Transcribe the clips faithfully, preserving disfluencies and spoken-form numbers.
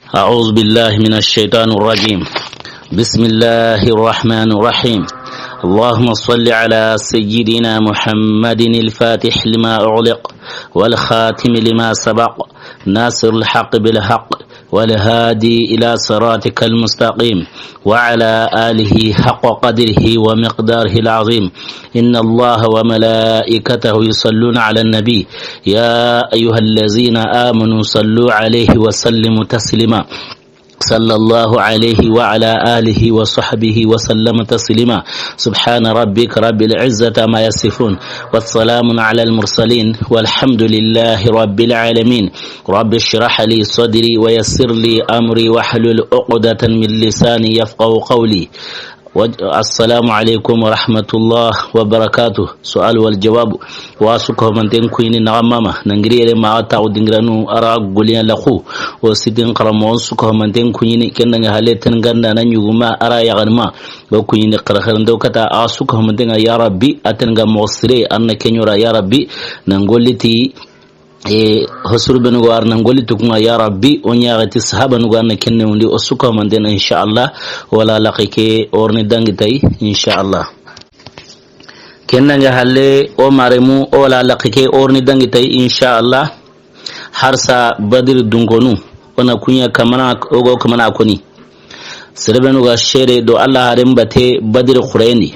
أعوذ بالله من الشيطان الرجيم. بسم الله الرحمن الرحيم. اللهم صل على سيدنا محمد الفاتح لما أغلق والخاتم لما سبق ناصر الحق بالحق والهادي إلى صراطك المستقيم وعلى آله حق قدره ومقداره العظيم. إن الله وملائكته يصلون على النبي، يا أيها الذين آمنوا صلوا عليه وسلموا تسليما. صلى الله عليه وعلى آله وصحبه وسلم تسليما. سبحان ربك رب العزة عما يصفون، والسلام على المرسلين، والحمد لله رب العالمين. رب اشرح لي صدري ويسر لي أمري واحلل عقدة من لساني يفقهوا قولي. Wa-, assalamu alaikum wa rahmatullah wa barakatuh. Su'al wal jawab. Wa su ko manten ku ini na mama. Nangiri yere ma ta o dingiranu ara guliya la khu. O sitin karamo su ko manten ku ini ken nga hale ten ganda na nyuguma ara ya ganma. Bo ku ini kharkharan do kata a su ko manten ya Rabbi aten ga mo sire anna kenyora ya Rabbi nangoliti. E, hosuru benu go arna ngoli tukunga ya Rabbi, o ɲaxati sahaba nu go arna kenne undi, o suka mandena, inshallah, wala laqi ke orni dangi tay, inshallah. Kenna nga halle, o maremu, o wala laqi ke orni dangi tay, inshallah. Harsa Badri dungonu, ona kunya kamana, ogo kamana koni. Serebenu ga shere do Allah harem bate Badri khureni.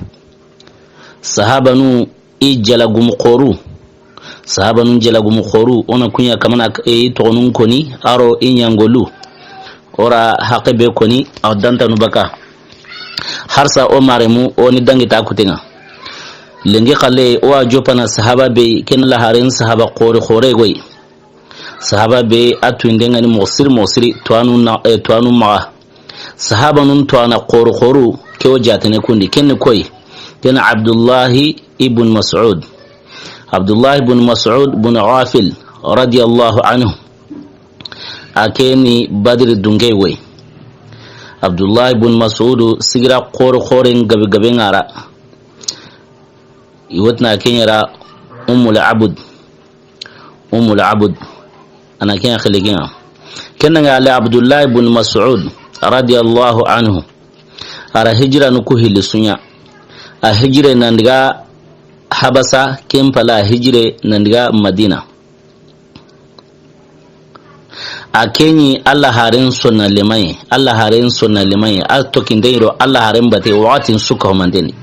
Sahabanu i jalagumu xoru. Sahabanun jalagumu xoru, o na kuɲa kamana, e, i toxonun koni, aro i ɲangolu. Ora haqe be koni, a dantanu baka. Harsa o maremu, o ni dangi ta kutenga. Lengi xale, o a jopana sahaba be, ken la haren sahaba xore xore goy. Sahaba be a tuyinde ngani moxo siri moxo siri, tuwanu na, eh, tuwanu maxa. Sahabanun tuwana xoru xoru, ke o jatene kundi. Ken ni koy? Ken Abdullahi ibn Mas'ud. Abdullahi ibn Mas'ud ibn Ghafil, radiyallahu anhu. A ke ni Badri dunge woy. Abdullahi ibn Mas'ud sigira xoru xoren gabe gabe ngara. Iwotna kenyara Ummul Abd. Ummul Abd. Ana kenya khiligiya. Kenna nga ale Abdullah ibn Mas'ud radiyallahu anhu. Ara hijra nu ku hilli sunya. A hijre nandiga Habasa, kempala hijre nandiga Madina. A ke ni Allah haren sonna lemaye, Allah haren sonna lemaye, a to kinde ro Allah haren bate waxatin suka humanteni.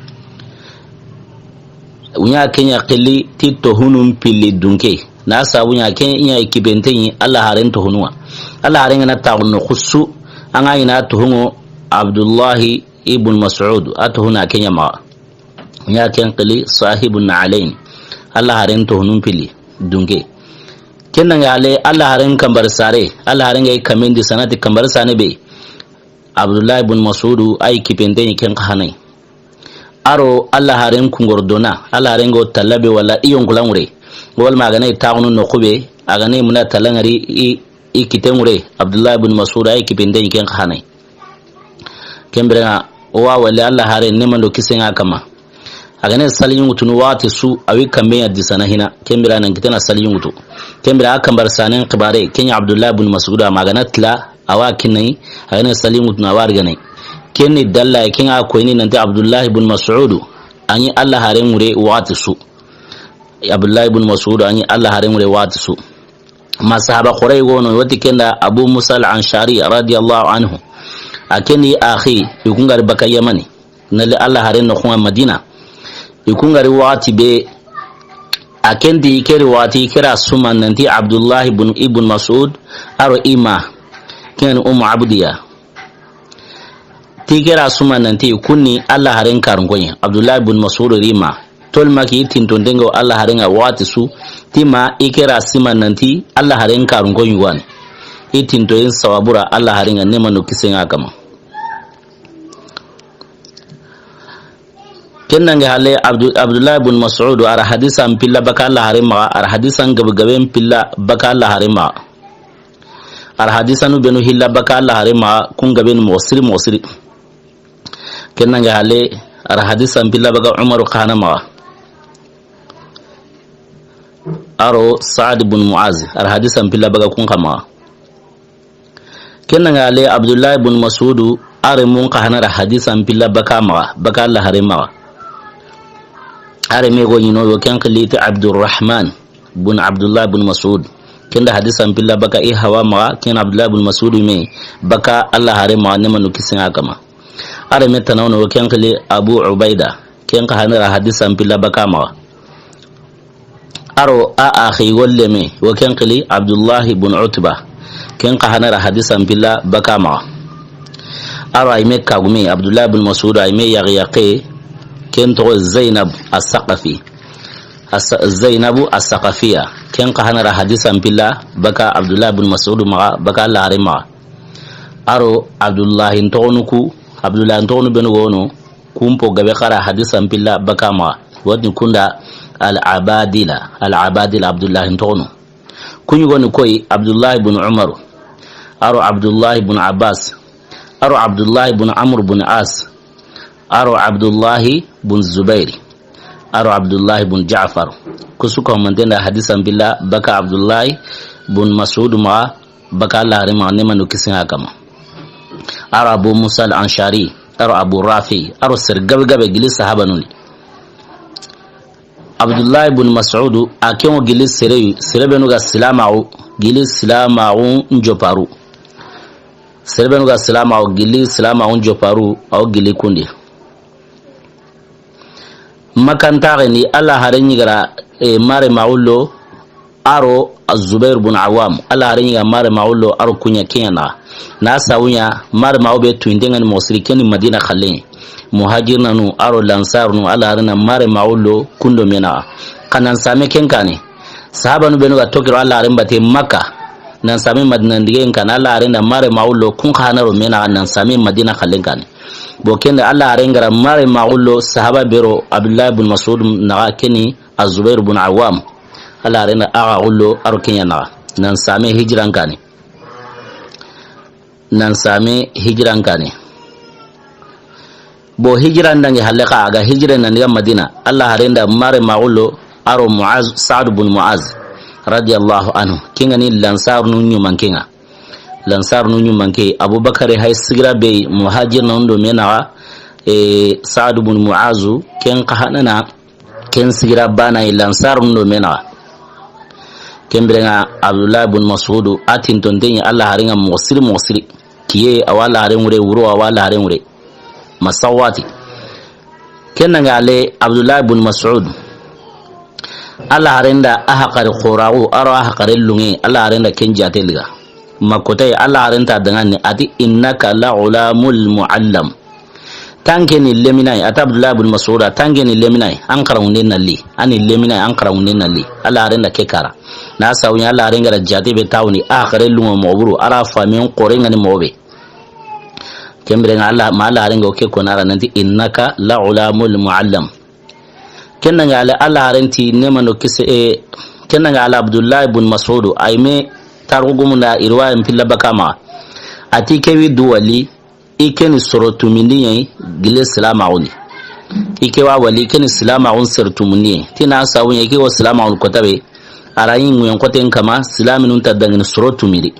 Unya kenya qili ti tohunun pilli dunke. Na sabu nya kenya ikibenteni Allah haren tohunuwa. Allah haren na taxunno khusu, anga ina tohungo Abdullahi ibn Mas'ud, a tohuna kenya ma. Nya ken qili sahibun na'alain. Allah haren tohunun pilli dunke. Kenna nga ale Allah haren kambar sare, Allah haren ga kamendi sanati kambar sane be. Abdullah ibn Mas'ud ay kipente ni ken xanai. Aro Allah haren kungor dona, Allah haren go talabe wala iyon kulangure. Wal magane taxunu no kube, agane muna talangari i, i kitengure. Abdullah ibn Mas'ud ay kipente ni ken xanai. Kembere nga, o wa wali Allah hare nemando kisenga kama. Agane sali yungutunu wati su, awi kambe ya disana hina. Kembere nan kitena sali yungutu. Kembere a kambar sanen kibare, kenya Abdullah ibn Mas'ud ama agana tila, awa kinai, agane sali yungutunu awa argane. Kenni dalla, kenga koyni nanti Abdullah ibn Mas'ud, ani Allah hare ngure wati su. Abdullah ibn Mas'ud, ani Allah hare ngure wati su. Ma sahaba xore gono, wati kenda Abu Musa al-Anshari radiyallahu anhu. A kendi axi, i kungari baka Yamani. Nali Allah haren no xunga Madina. I kungari waxati be, a kendi keri waxati kera suma nanti Abdullah ibn, ibn Mas'ud, aro ima. Ken Ummu Abdiya. Ti kera suma nanti kunni Allah haren karun konye. Abdullah ibn Mas'ud rima. Tolma ki tinto ndengo Allah haren ga wati su. Tima i kera sima nanti Allah haren karun konye wani. I tinto yin sawabura Allah haren ga nema no kisenga kama. Kenna nga hale Abdu-, Abdullah ibn Mas'ud ara hadisa mpilla baka Allah haren maga, ara hadisa gabe gabe mpilla baka Allah haren maga. Ar hadisanu benu hilla baka Allah hare maga kun gabe ni moxo siri moxo siri. Kenna nga hale ar hadisa mpilla baka Umaru xana maga. Aro Sa'ad ibn Mu'az ar hadisa mpilla baka kun xa maga. Ken ŋa le Abdullahi bun Masudu, a renmun xa hana ra hadisan pilla baka maxa, baka Alla haaren maxa. A renme go ɲi no, yo ken xili ti Abdurrahman bun Abdullahi bun Masud. Ken da hadisan pilla baka i haaba maxa, ken Abdullahi bun Masudu me, baka Alla haaren maxa, neema no kisi ŋa a kanma. A renme tana wo no, yo ken xili Abu Ubaida, ken xa hana ra hadisan pilla baka maxa. A ro a axi golle me, yo ken xili Abdullahi bun Utba, ken xa hana ra hadisan pilla baka maxa. A ro a yinme kagume, Abdullahi bun Masud, a yinme yaxi yaxi, ken toxo Zainab As-Saqafi. As-, Zainabu As-Saqafiya, ken xa hana ra hadisan pilla baka Abdullahi bun Masud maxa, baka Alla haaren maxa. A ro Abdullahi ntoxonu ku, Abdullahi ntoxonu benu go no, kun po gabe xa ra hadisan pilla baka maxa. Wati kunda al-Abadila, al-Abadila Abdullahi ntoxonu. Ku ɲi go ni koyi Abdullahi bun Umaru, a ro Abdullahi bun Abbas, a ro Abdullahi bun Amr bun As, a ro Abdullahi bun Zubairi, a ro Abdullahi bun Jafar. Ku su ko mantenda hadisan pilla baka Abdullahi bun Masud maxa, baka Alla haaren maxa, neema no kisi ŋa a kanma. A ro Abu Musa al-Ashari, a ro Abu Rafi, a ro sere gabe gabe gili sahabanun di. Abdullahi bun Masudu, a ken wo gili sere, sere benu ga silaamaxu, gili silaamaxu n joparu. Sere benu ga silaamaxu, gili silaamaxu n joparu, a wo gili kun di. Makka n taxe ni Alla haaren ɲi ga ra, e, mare maxullo, a ro Az-Zubair bun Awam, Alla haaren ɲi ga mare maxullo, a ro ku ɲa ken ŋa na. Na sabu ɲa, mare maxu be tuwinten ŋa ni moxo siri, ken ni Madina xalle. Muhajirnanu, a ro Lansarunu, Alla haaren na mare maxullo, kun do me naxa. Xa nan same ken kaane. Sahabanu benu ga toxo ro Alla haaren batte Makka, nan same Madina ndigen kaane, Alla haaren da mare maxullo, kun xa na ro me naxa, nan same Madina xallen kaane. Bo ken da Alla haaren ga ra mare maxullo, sahaba be ro Abdullahi bun Masud naxa, ken ni Az-Zubair bun Awam. Alla haaren da a ga xullo a ro ken ɲa naxa. Nan same hijiran kaane. Nan same hijiran kaane. Bo hijiran dangi halle xa, a ga hijira nan daga Madina, Alla haaren da mare maxullo, a ro Muaz, Saad bun Muaz, radiyallahu anhu. Ken ŋa ni Lansarunu ɲuman ken ŋa. Lansarunu ɲuman ke, Abubakar hay sigira be, Muhajirnanu do me naxa, e, Saad bun Muazu, ken xa hana na, ken sigira baane yi Lansarunu do me naxa. Ken biren ŋa Abdullahi bun Masudu, a tintonten ɲi Alla haaren ŋa moxo siri, moxo siri. Kiye, a wa Alla haaren wure, wuro, a wa Alla haaren wure. Masawati. Ken ŋa le Abdullahi bun Masud, Alla haaren da a haxare xoraxu, a ro a haxare lunge, Alla haaren da ken jaate liga. Makkotay, Alla haaren ta dangani, a ti, "Innaka la ghulamun muallam." Tanke ni leminay, a ti Abdullahi bun Masuda, tanke ni leminay, an xaranŋunde na li, a ni leminay, an xaranŋunde na li. Alla haaren da ke kara. Na sabu ɲa Alla haaren ga ra jaate be tawuni, a haxare lungo moxo buru, a ra famen xoren ŋa ni moxo be. Ken biren ŋa Alla, ma Alla haaren ga o ke ko na ra nanti, "Innaka la ghulamun muallam." Ken ŋa le Alla haaren ti neema no kisi, e, ken ŋa le Abdullahi bun Masudu, a yinme tarixu gumun da i riwaya n pilla baka maxa. A ti ke wi du wali, i ke ni soro tumindi ɲa yi gille silaamaxun di. I ke wa wali, i ke ni silaamaxun sere tumundi ɲa yi. Ti na sabu ɲa, i ke wo silaamaxun kota be, a ra yi ŋuyen xoten kanma, silaaminun ta dangini soro tumindi.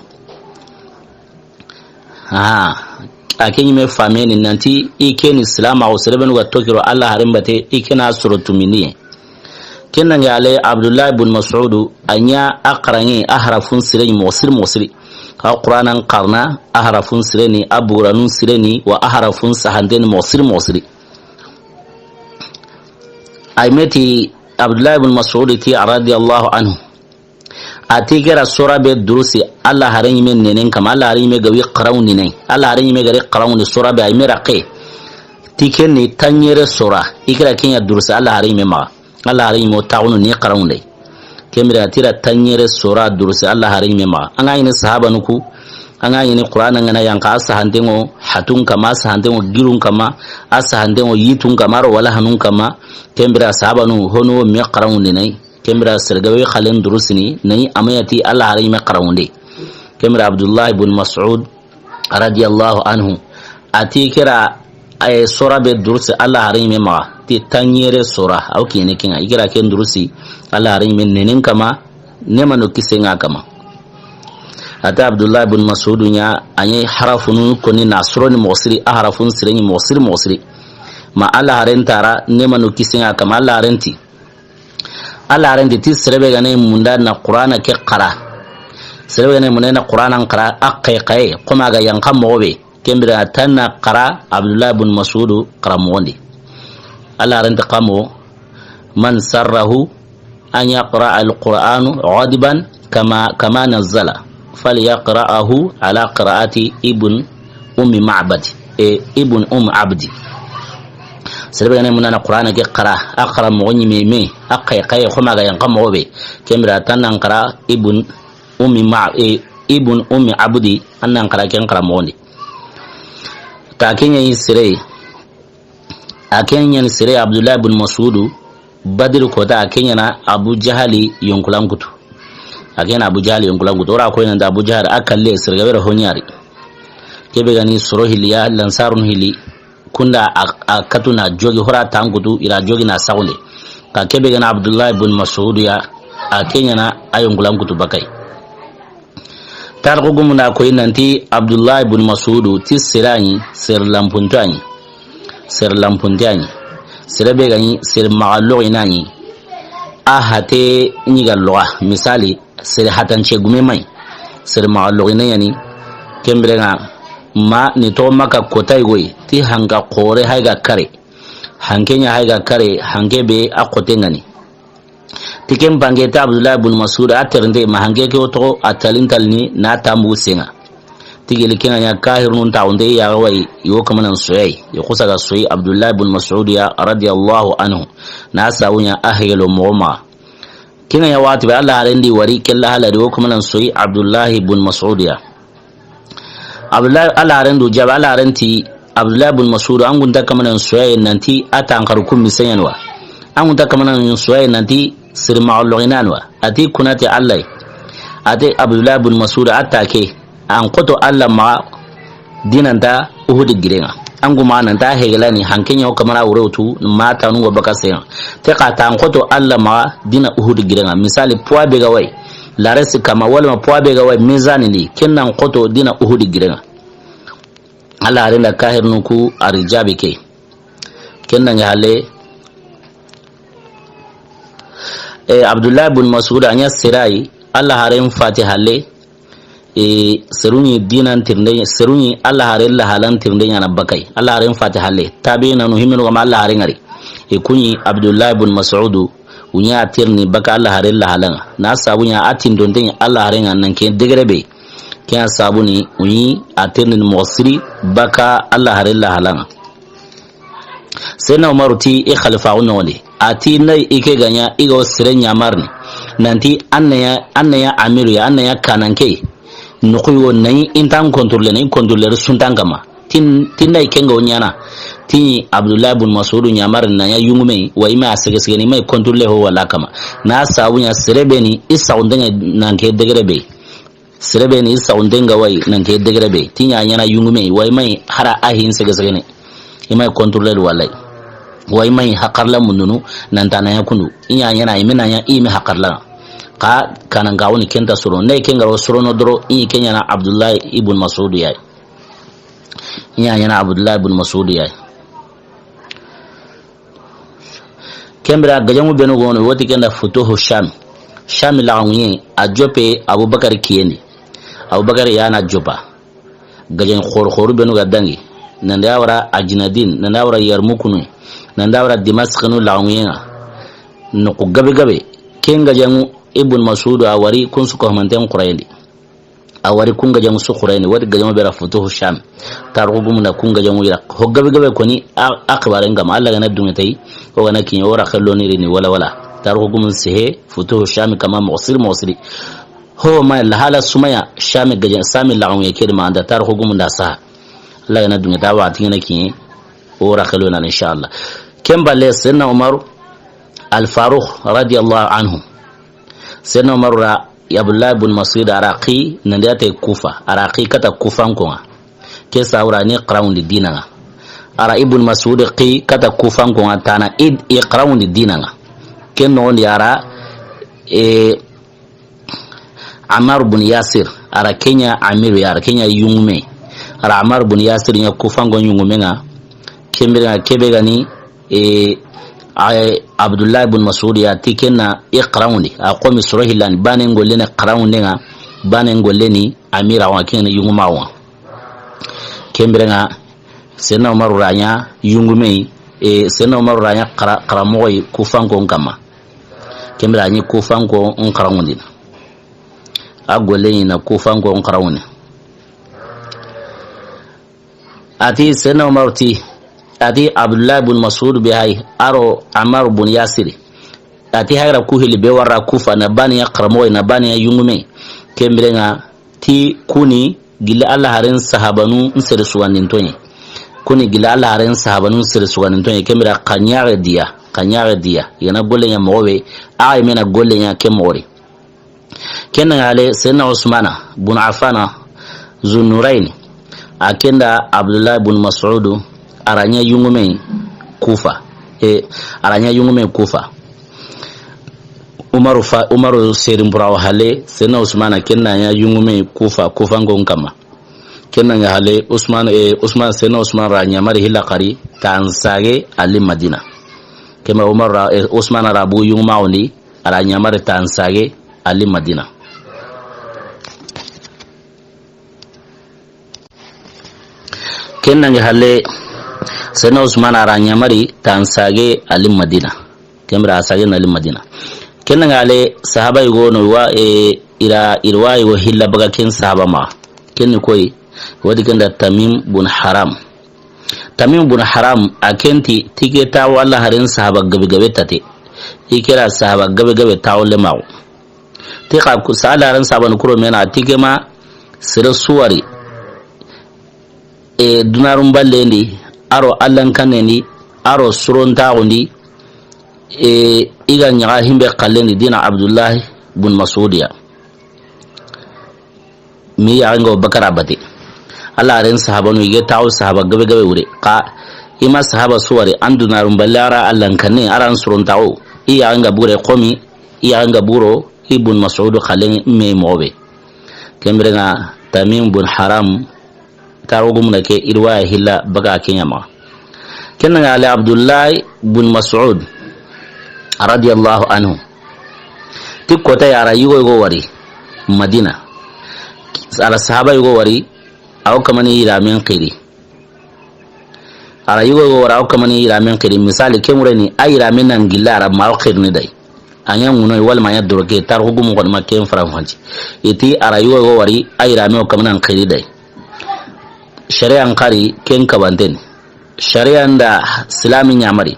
Aha, a ke ɲi me fameni nanti, i ke ni silaamaxu, sere benu ga toxo ro Alla haaren batte, i ke na soro tumindi ɲa yi. Ken ŋa le Abdullahi bun Masudu, a ɲa a xaranŋe, a harafun sire ni moxo siri, moxo siri. A Quraanan xaranna, a harafun sire ni, a buguranun sire ni, wa a harafun sahanten ni moxo siri, moxo siri. A yinme ti Abdullahi bun Masudu ti, radiyallahu anhu. A ti ke ra sora be durusi, Alla haaren ɲi me neenen kanma, Alla haaren ɲi me ga wi xaranŋundini, Alla haaren ɲi me ga ri xaranŋundi sora be, a yinme ra ke. Ti ken ni tanɲere sora, i ke ra ken ɲa durusi, Alla haaren ɲi me maxa. Alla haaren ɲi me o taxunu ni xaranŋunde. Ken biren ŋa ti ra tanɲere sora durusi, Alla haaren ɲi me maxa. An ga ɲi ni sahabanu ku, an ga ɲi ni Quraanan ŋa na yanqa, a sahanten ŋo hatun kanma, a sahanten ŋo girun kanma, a sahanten ŋo yitun kanma, a ro wala hanun kanma. Ken biren ŋa sahabanu hono me xaranŋundini. Ken biren ŋa sere gabe xalen durusini, na yi a ma ya ti Alla haaren ɲi me xaranŋunde. Ken biren ŋa Abdullahi bun Masud, radiyallahu anhu, a ti ke ra, a yi sora be durusi Alla haaren ɲi me maxa, ti tanɲere sora, a wo kiɲene ken ŋa, i ke ra ken durusi, Alla haaren ɲi me neenen kanma, neema no kisen ŋa a kanma. A ta Abdullah ibn Mas'udu ɲa, a ɲa harafunu koni na soro ni moxo siri, a harafun sire ɲi moxo siri, moxo siri. Ma Alla haren tara, ne manu kisinga kama Alla haren ti. Alla haren ti, ti sere be ga ne munda na Qur'ana ke xara. Sere be ga ne munda na Qur'ana xara, a xay xay, xoma ga yanqa moxo be. Ken bire a ta na xara Abdullah ibn Mas'udu xara moxon di. Alla haren ti xa mo, man sarrahu an yaqra al-Qur'anu ghadiban kama, kama nazzala, falyaqra'ahu ala qira'ati ibn ummi ma'bad, e, ibn umm abdi. Sere be ga ne munda na Qur'ana ke xara, a xara moxo ɲi me me, a xay xay xoma ga yanqa moxo be. Ken bire a ta na xara ibn ummi ma, e, ibn ummi abdi, a na xara ken xara moxon di. Ta ke ɲa ni sere, a ke ɲa ni sere Abdullah ibn Mas'udu, Badri kota, a ke ɲa na Abu Jahali yonkulan kutu. A ke ɲa na Abu Jahali yonkulan kutu. O ra ko ina da Abu Jahali a kalle sere ga be ra ho ɲa ri. Ke be ga ni soro hili ya, lansarun hili. Kunda a, a katu na jogi hora tan kutu, i ra jogi na sagunde. Ka ke be ga na Abdullah ibn Mas'udu ya, a ke ɲa na a yonkulan kutu bakay. Tarixu gumu na koyi nanti Abdullah ibn Mas'udu ti sere ɲi, sere lanpunta ɲi. Sere lanpunta ɲi. Sere be ga ɲi, sere maxa loxina ɲi. A hate ɲi ga loxa. Misali, sere hatance gume may. Sere maxa loxina ɲa ni. Ken bire ŋa ma ni to maka kotay goy. Ti hanka xore hay ga kare. Hanke ɲa hay ga kare, hanke be a xote ŋa ni. Ti ken bange ta Abdullah ibn Mas'ud a terinde ma hanke ke o toxo a talin talini na tambu senga. Ti geli ken ŋa ɲa kahirnun taxunde ya ga wayi yo kamanan soyay. Yo xusa ga soyi Abdullah ibn Mas'ud ya radiyallahu anhu. Na sabu ɲa a hegelo moxo maxa. Ken ŋa ɲa waxati be Alla haren di wari kella hala di o kamanan soyi Abdullah ibn Mas'ud ya. Abdullah, Alla haren du jaabi, Alla haren ti, Abdullah ibn Mas'ud, an gunta kamanan soyaye nanti a ta an xaru kun miseɲan wa. An gunta kamanan soyaye nanti sirma loxinan wa. A ti kunati Alla. A ti Abdullah ibn Mas'ud, a ta ke, an xoto Alla ma dinanta Uhud girenga. An guma nanta hegelani hanke ɲa o kamana wurewtu ma tanu ngo baka senga. Te ka ta an xoto Alla ma dina Uhud girenga. Misali poids be ga way. La resi kama walma poids be ga way mizani ni, ken nan xoto dina Uhud girenga. Alla haren da kahirnu ku a ri jaabi ke. Ken nan ga halle, e, Abdullah ibn Mas'ud a ɲa sere yi, Alla haren fati halle, e, seru ɲi dinan tirinde, seru ɲi Alla haren lahalan tirinde ɲa na bakay. Alla haren fati halle. Tabi'inanu himenu ga ma Alla haren ŋari. E ku ɲi Abdullah ibn Mas'ud, u ɲa tirni baka Alla haren lahalan ŋa. Na sabu ɲa a tindonte ɲa Alla haren ŋa nan ke degere be. Ken ya sabu ni u ɲi a tirni moxo siri baka Alla haren lahalan ŋa. Senna Umaru ti i xalifa o noxondi. A ti nay i ke ga ɲa i ga o sere ɲamarni. Nanti an na ɲa, an na ɲa amiru ya, an na ɲa kananke. Noxu yo nayi intan contrôler, nayi contrôler suntan kama. Tin, tin nay ke nga o ɲana. Tin Abdullah ibn Mas'ud ɲamarni na ɲa yungume, wa i ma a sege sege ni, i ma i contrôler ho wala kama. Na sabu ɲa sere be ni, i saxunte ɲa nan ke degere be. Sere be ni i saxunte nga way nan ke degere be. Ti ɲa ɲana yungume, way may hara a hin sege sege ne. I may contrôler walay. Way may hakarla mundunu nan ta na ɲa kundu. I ɲa ɲana i me na ɲa i me hakarla. Ka kanan ga woni kenta soro. Ne ken ga ro soro no doro i ke ɲana Abdullah ibn Mas'ud yay. I ɲa ɲana Abdullah ibn Mas'ud yay. Ken bire gajaŋu benu gono woti kenda Futuhu Sham. Sham laxaŋuye a joppe Abubakar kiyendi. Abubakar ya na joppa. Gajaŋu xor xoru benu ga dangi. Nanda wara Ajnadin, nanda wara Yarmukunu, nanda wara Dimaskinu laxaŋuye ŋa. Noqu gabe gabe. Ken gajaŋu Ibn Mas'ud a wari kun su ko manten Qurayndi. A wari kun gajaŋu su Qurayni, wati gajaŋu be ra Futuhu Sham. Tarixu gumu na kun gajaŋu yira. Ho gabe gabe koni a, a xibaren kama. Alla ga na duŋe tay, o ga na kiɲe, o ra xello ni rini wala wala. Tarixu gumu sehe, Futuhu Sham kama moxo siri moxo siri. Ho ma la hala sumaya, Sham gajaŋu, Sham laxaŋuye kedi ma anda tarixu gumu nda saha. Alla ga na duŋe ta waxati ga na kiɲe, o ra xello na inshallah. Ken balle, Senna Umar Al Faruq radiyallahu anhu. Senna Umar ra Abdullah ibn Mas'ud a ra xi nandi ate Kufa, a ra xi kata Kufanko ŋa. Ke sawura ni xarawundi dina ŋa. A ra Ibn Mas'ud xi kata Kufanko ŋa tana id i xarawundi dina ŋa. Ken noxondi a ra, e, Ammar bin Yasir, A ra ken ɲa amiru ya, a ra ken ɲa yungume. A ra Ammar bun Yasir ɲa Kufanko yungume ŋa. Ken bire ŋa, ke be ga ni, e, a, Abdullahi bun Mas'ud ya ti ken na i xaranŋundi. A xo mi soro hillandi, baane ŋolle ni xaranŋunde ŋa, baane ŋolle ni amira wa, ken yunguma wa. Ken bire ŋa, Senna Umaru ra ɲa yungume yi, e, Senna Umaru ra ɲa xara-, xaranmoxo yi Kufanko kanma. Ken bire a ɲi Kufanko n xaranŋundini. A golle ɲi na Kufanko n xaranŋundi. A ti Senna Umaru ti, a ti Abdullahi bun Mas'ud be hay, a ro Ammar bun Yasiri. A ti hayra ku hilli be wara Kufa na baane ɲa xaranmoxo yi, na baane ɲa yungume yi. Ken bire ŋa ti ku ni gilli Alla haaren sahabanu n sere sugandinto ɲa. Ku ni gilli Alla haaren sahabanu n sere sugandinto ɲa. Ken bire xa ɲaxe diya, xa ɲaxe diya. I ga na golle ɲa moxo be, a yi me na golle ɲa ke moxo ri. Ken na ŋa hale Senna Usmana bun Affana Zunnurayni. A ken da Abdullahi bun Mas'udu, a ra ɲa yungume Kufa. E, a ra ɲa yungume Kufa. Umaru fa, Umaru serin burawo hale, Senna Usmana ken na ɲa yungume Kufa, Kufanko kanma. Ken na ŋa hale Usman, e, Usman, Senna Usman ra ɲamari hilla xari, tan sage Ali Madina. Ken bire Umaru ra, e, Usmana ra bu yunguma wondi, a ra ɲamari tan sage Ali Madina. Ken na ŋa hale Senna Usmana ra ɲamari tan sage Ali Madina. Ken bire a sage na Ali Madina. Ken na ŋa hale sahaba yugo no wa, e, i ra, i ra wa yugo hilla baga ken sahaba ma. Ken ni koy, wadi ken da Tamim bun Haram. Tamim bun Haram a ken ti, ti ke ta wala haaren sahaba gabe gabe tate. I ke ra sahaba gabe gabe ta wala mawo. Ti xa ku-, sa Alla haaren sahabanu kuro me na ti ke ma sere su wari. E, dunarum ballendi, a ro Allan kannendi, a ro surontaxundi, e, i ga ɲaxa himbe xallendi dina Abdullahi bun Mas'udiya. Mi yaxenga wo Bakara bate. Alla haaren sahabanu i ge taxu sahaba gabe gabe wure. Xa i ma sahaba su wari, an dunarum balle a ra Allan kanne, a ra an surontaxu. I yaxenga bure xomi, i yaxenga buro, Ibn Mas'ud xalen me moxo be. Ken bire ŋa Tamim bun Haram, tarugu muna ke, i riwaya hilla baga ke ɲa ma. Ken ŋa Ali Abdullahi bun Mas'ud, radiyallahu anhu. Ti kota ya ra yugo yugo wari Madina. A ra sahaba yugo wari, a wo kamani yiramen xiri. A ra yugo yugo wari, a wo kamani yiramen xiri. Misali, ke mureni, a yiramen nan gilla a ra ma wo xirini day. A ɲa ŋuno, wala ma ɲa doroke, tarixu gumu xoni ma ken faranfanci. I ti a ra yugo yugo wari, a yirame wo kamanan xiri day. Shari'an xari, ken kabanteni. Shari'an da silami ɲamari.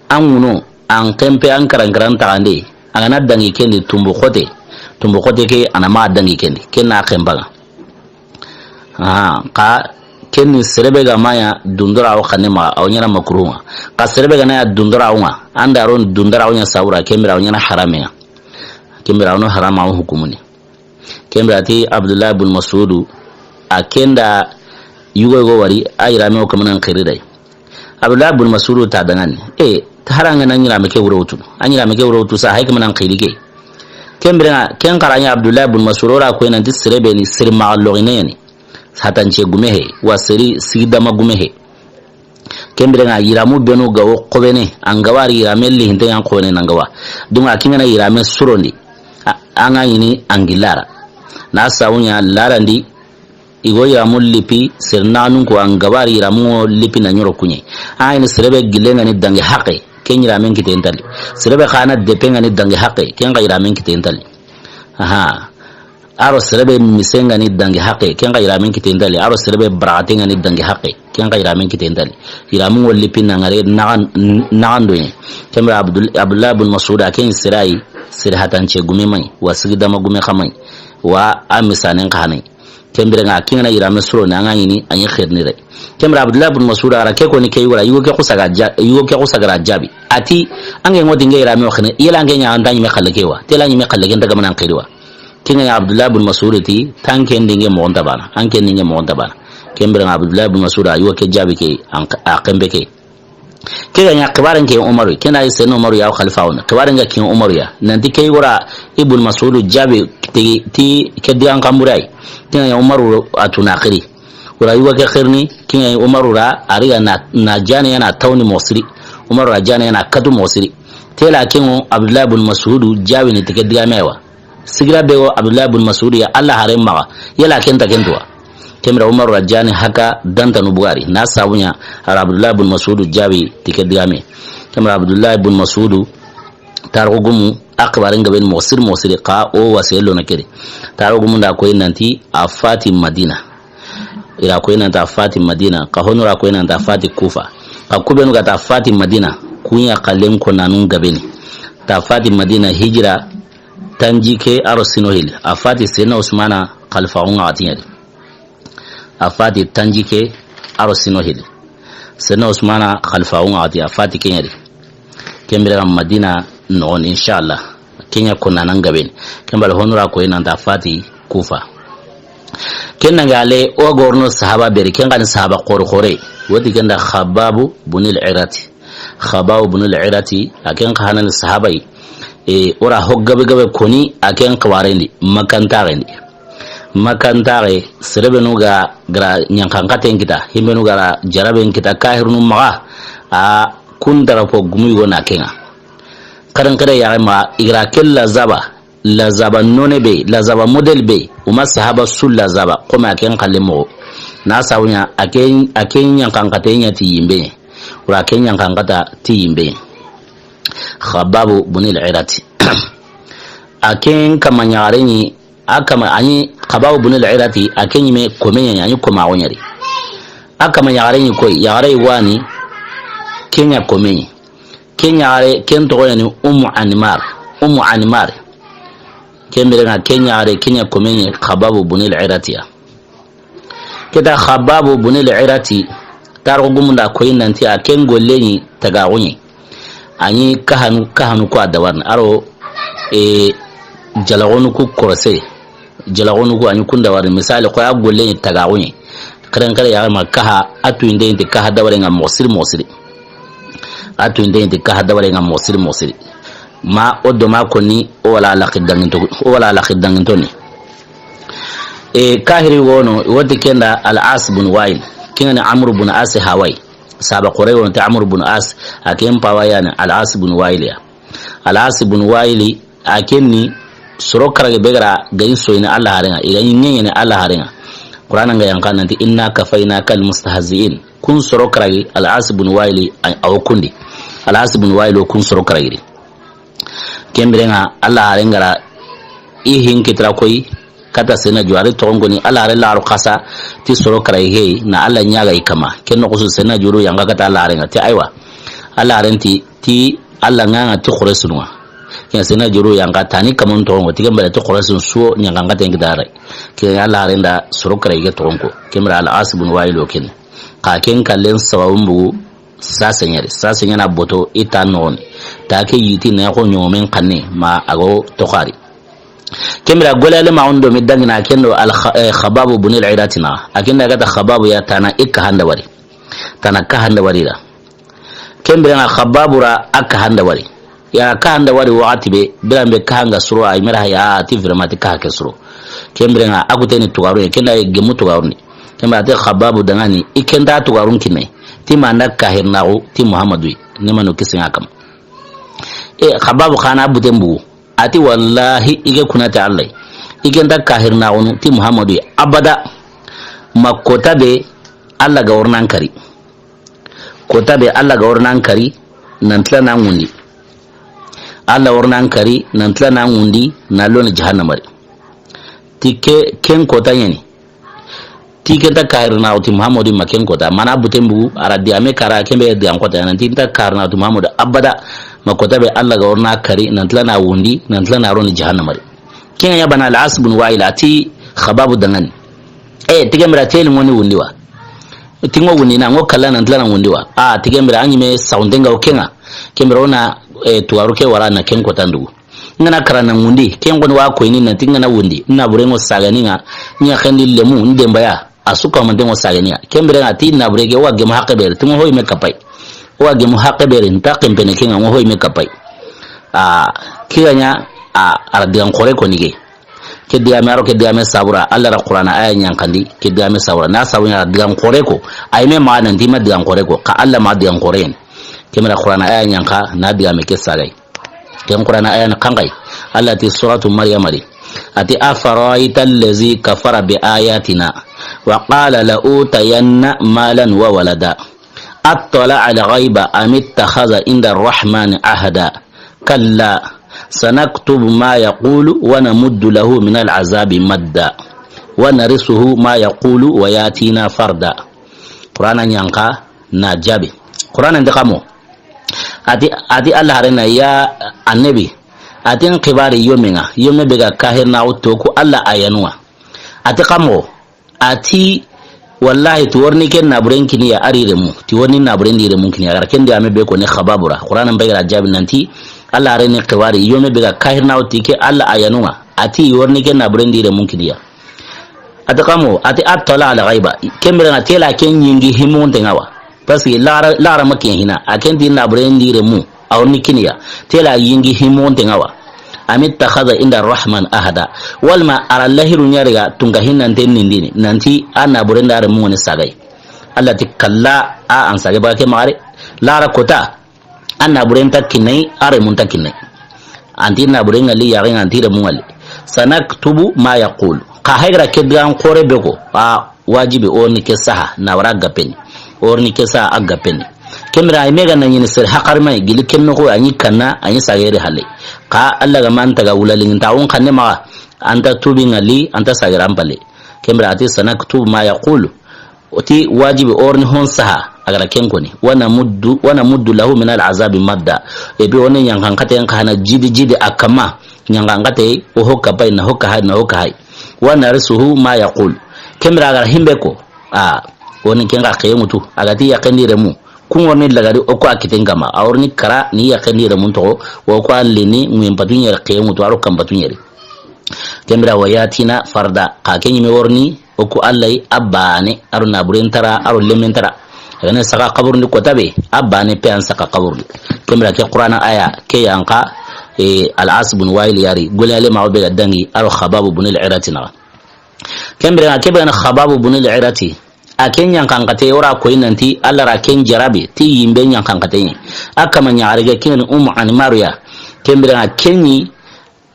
An ŋuno, an kempe, an karankaran taxande. A ga na dangi kendi tumbu xote. Tumbu xote ke, a na ma dangi kendi. Ken na kembaŋa. Ah, xa ken ni serebe ga ma ɲa dundora wo xanne ma, a wo ɲaana makruhu ŋa. Xa serebe ga na ɲa dundora wo ŋa, an da ro dundora wo ɲa sawura, ken bire a wo ɲaana harame ŋa. Ken bire a wo no harama wo hukumuni. Ken bire a ti Abdullah bun Mas'udu, a ken da yugo yugo wari, a yirame wo kamanan xiri day. Abdullah bun Mas'udu ta dangani. E, ta haranga na yirame ke wuro wutu. A yirame ke wuro wutu sa, hay kamanan xiri ke. Ken bire ŋa, ken xara ɲa Abdullah bun Mas'udu ra ko nanti serebe ni, seri maxa loxine ni. Hatance gume he, wa seri sigidama gume he. Ken bire ŋa yiramu benu ga wo xobene, an ga wari yirame li hinte ŋa xobene nan ga wa. Dunga kingana yirame surondi. A, an ga ɲini an gillara. Na sawunya larandi, i go yiramu lipi, seri nanun ko an ga wari yiramu lipi na ɲoro kuɲe. A ɲini serebe gille ŋa ni dangi haqe, ken yiramen kite ntali. Serebe xana depe ŋa ni dangi haqe, ken xa yiramen kite ntali. Aha. A ro serebe mise ŋa ni dangi haqe, ken xa yiramen kite ntali. A ro serebe baraxate ŋa ni dangi haqe, ken xa yiramen kite ntali. Yiramu wo lipi na ŋare naxan, naxan do ɲe. Ken bire Abdul-, Abdullah bun Mas'ud a ken sirayi, siri hatance gume may, wa sigidama gume xa may, wa a misanen xa hanay. Ken bire ŋa kingana yirame suro ni an ga ɲini a ɲi xerini re. Ken bire Abdullah bun Mas'ud a ra ke ko ni ke yugo ra, yugo ke xusa ga ja-, yugo ke xusa ga ra jabi. A ti, an ge ŋoti nge yirame wo xene, yela an ge ɲa an ta ɲi me xalle ke wa. Tela ɲi me xalle ke nta gamanan xiri wa. Kinga ya Abdullah bin Mas'ud ti, tan ken dinge moxon ta bana, an ken dinge moxon ta bana. Ken bire ŋa Abdullah bin Mas'ud a yugo ke jabi ke, an, a kembe ke. Ke ga ɲa xibaaren ke Umaru, ke na yi Seydina Umaru ya xalifa woni. Xibaaren ga ke Umaru ya. Nanti ke wora Ibn Mas'udu jaabi ti, ti ke digan kanbure yi. Ke ga ɲa Umaru a tu na xiri. Wora yugo ke xirini, ke ga ɲa Umaru ra, a ri ga na, na jaane ya na tawni moxo siri. Umaru ra jaane ya na katu moxo siri. Tela ke ŋo Abdullah ibn Mas'udu jaabi ni ti ke digame wa. Sigira be wo Abdullah ibn Mas'ud ya Alla haren maxa, yala ken ta ken tuwa. Ken bire Umar ra jaani haka dantanu bugari, na sabu ɲa a ra Abdullah ibn Mas'ud jaabi ti ke digame. Ken bire Abdullah ibn Mas'ud, tarixu gumu, a xibaaren gabe ni moxo siri moxo siri xa o wasiye lo na keri. Tarixu gumu nda koyi nanti a fati Madina. I ra koyi nanti a fati Madina, xa honu ra koyi nanti a fati Kufa. Xa kubenu ga ta fati Madina, kuɲa xalen ko nanun gabe ni. Ta fati Madina hijira tanjikke a ro sino hili. A fati Seydina Usmana xalifaxun ŋa waxati ɲa di. A fati tanjikke a ro sino hili. Seydina Usmana xalifaxun ŋa waxati, a fati ke ɲa di. Ken bire ga Madina noxon, inshallah. Ke ɲa ko nanan gabe ni. Ken bale honu ra koyi nanti a fati Kufa. Ken nange ale o gorno sahaba beri, ken xa ni sahaba xore xore. Woti ken da Khababu bunil Irati. Khababu bunil Irati, a ken xa hanan sahaba yi. E, o ra ho gabe gabe koni, a ken xibaaren di, Makkantaxen di. Makkantaxe, serebenu ga ra ɲanxanxaten kita, himbenu ga ra jaraben kita, kahirunu maxa, a kun darapo gumu yugo na ke ŋa. Xaren xere yaxe maxa, i ga ra ke lazaba, lazaba none be, lazaba modèle be, o ma sahaba su lazaba, comme a ken xalle moxo. Na sabu ɲa, a ken, a ken ɲanxanxate ɲa ti yinbe. Wala a ken ɲanxanxata ti yinbe. Khababu bunil Irati. A ken kama ɲaxare ɲi, a kama a ɲi Khababu bunil Irati, a ken ɲi me kome ɲa, a ɲi koma wo ɲa di. A kama ɲaxare ɲi koyi, yaxare wa ni, ke ɲa kome ɲi. Ke ɲaxare, ken toxo ya ni Ummu Anmar. Ummu Anmar. Ken bire ŋa ke ɲaxare, ke ɲa kome ɲi Khababu bunil Irati ya. Ke ta Khababu bunil Irati, tarixu gumu nda koyi nanti a ken golle ɲi tagaxu ɲi. A ɲi kahanu, kahanu ko a dabarini. A ro, e, jalaxonu ku korose. Jalaxonu ku a ɲi kun dabarini. Misali, ko ya golle ɲi tagaxu ɲi. Xeren xere yaxe ma kaha, a tuyinde nti kaha dabare ŋa moxo siri moxo siri. A tuyinde nti kaha dabare ŋa moxo siri moxo siri. Ma o do ma koni, o wala laxi danginto, o wala laxi danginto ni. E, kahiri wono, woti ken da Al-As bun Wail. Ken ŋa ni Amru bun As hawai. Sahaba xore wono ti Amru bun As, a ken pawa ya ni Al-As bun Wail ya. Al-As bun Wail, a ken ni soro karage be ga ra ga i soyini Alla haren ŋa, i ga i ɲeɲeni Alla haren ŋa. Qur'ana ŋa yanqa nanti, "Inna kafaynaka al-mustahzi'in." Kun soro karage, Al-As bun Wail, a, a wo kundi. Al-As bun Wail wo kun soro karage di. Ken bire ŋa, Alla haren ga ra i hin kitira koyi, kata sena juwari toxon koni, Alla haren la ro xasa, ti soro karage he, na Alla ɲaga i kama. Ken noxo su sena juru yanqa kata Alla haren ŋa, ti aywa. Alla haren ti, ti Alla ŋa ŋa ti xore sunu ŋa. Ken sena juru yanqa tani kamon toxon ko, ti ken bire ti xore sunu suwo ɲanxanxaten kitare. Ken Alla haren da soro karage toxon ko. Ken bire Al-As bun Wail wo ken. Xa ken kallen sababun bugu, sase ɲa di. Sase ɲa na boto i ta noxon di. Ta ke yiti na xo ɲomen xanne ma a go toxari. Ken bire gole ale ma on do mi dangina ken do Al-, eh, Khababu bunil Irati na. A ken da ga ta Khababu ya tana i kahan dabari. Tana kahan dabari da. Ken bire ŋa Khababu ra a kahan dabari. Ya kahan dabari waxati be, biran be kahan ga suro, a i mera ya ti vraiment ti kaha ke suro. Ken bire ŋa a kuteni tugaru ye, ken da ye gemu tugaru ni. Ken bire a te Khababu dangani, i ken ta tugarun kinne. Ti manda kahirnaxu, ti Muhammadu yi. Ne manu kisi ŋa kam. E, Khababu xa na buten bugu. A ti wallahi, i ke kuna ti Alla yi. I ken ta kahirnaxunu, ti Muhammadu yi. Abada. Ma kota be, Alla ga wori nan kari. Kota be Alla ga wori nan kari, nan tila nan ŋundi. Alla wori nan kari, nan tila nan ŋundi, na loni jahannama di. Ti ke, ken kota ɲa ni. Ti ken ta kahirnaxu ti Muhammadu ma ken kota. Mana buten bugu, a ra di a me kara, ken be di an kota. Nan ti ta kahirnaxu ti Muhammadu abada, ma kota be Alla ga wori na kari, nan tila na wundi, nan tila na roni jahannama di. Ken ŋa ya bana Al-As bun Wail, a ti Khababu dangani. E, ti ken bire teli ŋoni wundi wa. Ti ŋo wundi na, ŋo kalla nan tila na wundi wa. A, ti ken bire a ɲi me saxunten ga wo ken ŋa. Ken bire o na, e, tuwaru ke wara na ken kota ndugu. N ga na kara na wundi, ken koni wa koyini na ti n ga na wundi. Na bure ŋo sagani ŋa, ɲa xendi lemu, n dembaya. A su ka mante ŋo sagani ya. Ken bire ŋa ti na bure ke wa gemu haqe bere, ti ŋo hoy me kapay. O wa gemu haqqe be ri, nta ken pene ke ŋa, ŋo hoy me kapay. A, ke ga ɲa, a, a ra digan xoore ko ni ke. Ke digame a ro, ke digame sabura, Alla ra Qur'ana aya ɲankandi, ke digame sabura. Na sabu ɲa digan xoore ko, ay me ma nan ti ma digan xoore ko, xa Alla ma digan xoore yen. Ke mira Qur'ana aya ɲanka, na digame ke sagay. Ken Qur'ana aya ni kangay. Alla ti suratu Maryam ri. A ti, "Afara'ayta allazi kafara bi ayatina, wa qala la utayanna malan wa walada. Attala'a al-ghayba am ittakhadha inda ar-rahmani ahda. Kalla, sanaktubu ma yaqulu wa namuddu lahu min al-azabi madda. Wa narisuhu ma yaqulu wa yatina farda." Qur'ana ɲanka na jabi. Qur'ana nde kamo. A ti, a ti Alla haren na ya annabi. A ti n xibari yome ŋa. Yome be ga kahir na wuto ku Alla ayanu ŋa. A ti kamo. A ti, wallahi, ti wori ni ken naburen kini ya a ri remu. Ti wori ni naburen di remu kini ya. A ga ra ken digame be ko ni Xababu ra. Qur'ana n be ga ra jabi nanti, Alla haren ni xibari yome be ga kahir na wuti ke Alla ayanu ŋa. A ti wori ni ken naburen di remu kini ya. A ti kamo, a ti attala'a al-ghayba. Ken bire ŋa tela ken yingi himonte ŋa wa. Parce que lara, lara ma ken hina. A ken ti naburen di remu. A wori ni kini ya. Tela yingi himonte ŋa wa. Am ittakhadha inda ar-rahman ahda. Walma a ra lahiru ɲa ri ga tunka hinanten nindini. Nanti a naburen da remu ni sagay. Alla ti kalla, a an sagay ba ke ma ri. Lara kota. An naburen ta kinay, a remun ta kinay. Anti naburen ŋa li, yaxen ŋa anti remun ŋa li. Sanaktubu ma yaqul. Xa hay ga ra ke digan xoore be ko. A wajibi o ni ke saha, na wara gapeni. O ni ke saha a gapeni. Ken bire ay me ga na ɲini sere haqarmay, gili ken noxo a ɲi kanna, a ɲi sageri halle. Xa Alla ga ma an taga wulalingi nta on xanne maxa. Anta tubi ŋa li, anta sageran palle. Ken bire a ti sanaktubu ma yaqul. O ti wajibi o ni hon saha, a ga ra ken ko ni. Wa namuddu, wa namuddu lahu min al-azabi madda. E bi o ni ɲankan kate ŋa hana jidi jidi a kama. Ɲankan kate o hokka pay na hokka hay, na hokka hay. Wa narisuhu ma yaqul. Ken bire a ga ra himbe ko. A, o ni ken ga xeye ŋutu. A ga ti yaxen di remu. Kun wori ni lagari o ko a kiten kama. A wori ni kara ni yaxen di remun toxo. O ko a lini ŋuyen patu ɲere xeye ŋutu. A ro kan patu ɲere. Ken bire wa yatina farda. Xa ke ɲi me wori ni. O ku Alla yi a baane, a ro naburen tara, a ro lemen tara. A ga na saga xaburun di kota be, a baane pe an saga xaburun di. Ken bire ke Qur'ana aya, ke yanka, e, Al-As bun Wa'il ya ri, gole ale ma o be ga dangi, a ro Xababu bun al-Arati naxa. Ken bire ŋa ke be na Xababu bun al-Arati, a ke ɲankan kate, o ra ko i nanti, Alla ra ken jarabi, ti yimbe ɲankan kate ɲi. A kama ɲaxare ke ken Ummu Anmaru ya. Ken bire ŋa ke ɲi,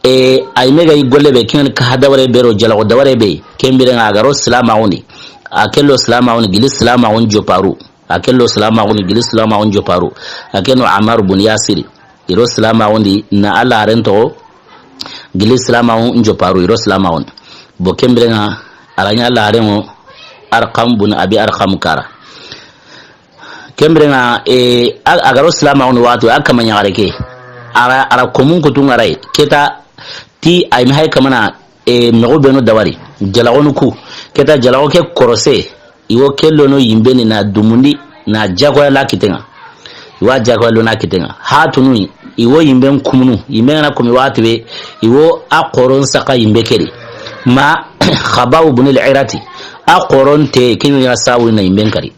E, ay me ga i golle be, ken ka ha daware be ro, jalago daware be, ken bire ŋa a ga ro silamaxun di. A ke lo silamaxun di, gili silamaxun joparu. A ke lo silamaxun di, gili silamaxun joparu. A ke no Ammar bun Yasiri. I ro silamaxun di, na Alla haren toxo, gili silamaxun joparu, i ro silamaxun di. Bo ken bire ŋa, a ra ɲa Alla haren ŋo, Arqam bun Abi Arqam kara. Ken bire ŋa, e, a, a ga ro silamaxun di waxati, a kama ɲaxare ke. A ra, a ra komun kutu ŋa ray. Keta ti ay me hay kamana, e, mexu benu dawari. Jalaxonu ku. Keta jalaxo ke korose. I wo ke lono yimbe ni na dumundi, na jagoya la kiten ŋa. I wa jagoya lona kiten ŋa. Hatunu, i wo yimben kumunu. Yimbe ŋa na kumi waxati be, i wo a xoron saka yimbe ke di. Ma Xababu bun al-Arati. A xoron te, ken ɲa sabu na yimben kari.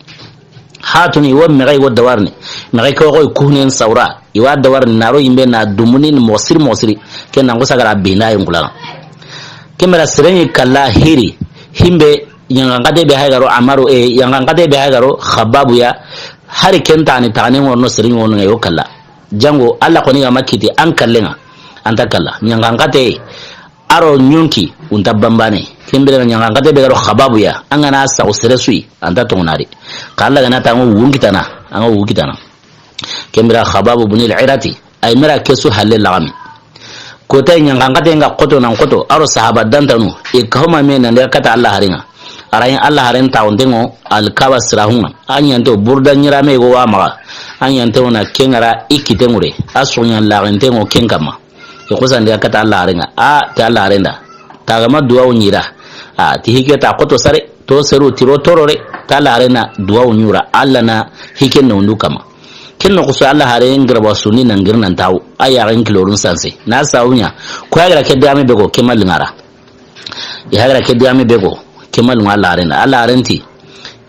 Hatunu i wo mexe i wo dawarini. Mexe ke wo kuhnen sawra. I wa dawarini na ro yimbe na dumundi ni moxo siri moxo siri. Ken na n ko sagara bina yin kulana. Ken bire sere ɲi kalla hiri. Himbe ɲankan kate be hay ga ro Ammaru e, ɲankan kate be hay ga ro Xababu ya. Hari ken tani taxane ŋo no sere ɲi wo no ŋa yo kalla. Jango Alla xo ni ga ma kiti an kallen ŋa. Anta kalla. Ɲankan kate. A ro ɲonki, o nta banbane. Ken bire ŋa ɲankan kate be ga ro Xababu ya, an ga na saxu sere su yi, anta toŋonari. Xa Alla ga na ta ŋo wunkitana, an ŋa wunkitana. Ken bire Xababu bun al-Arati, ay me ra ke su halle laxami. Kota ɲankan kate ŋa xoto nan xoto, a ro sahaba dantanu, i ka homa me nan de kata Alla haren ŋa. A ra ɲi Alla haren ta o nte ŋo, Al-Kaba sirahun ŋa. A ɲante o Burda ɲirame go wa maxa. A ɲante o na ken ŋa ra i kite ŋure. A soɲa laxen te ŋo ken kama. I xusandi ga kata Alla haren ŋa. A, ti Alla haren da. Taga ma duwawu ɲi ra. A, ti hike ta xoto sare. To seru tiro torore. Ta Alla haren na duwawu ɲi ra. Alla na hike na wundu kama. Ken no xusu Alla haren garaba suni na ngir nan tawu. A yaxen kilorun sanse. Na sawu ɲa. Ko ya ga ra ke digame be ko ke ma li ŋa ra. I hagra ke digame be ko. Ke ma li ŋa Alla haren da. Alla haren ti.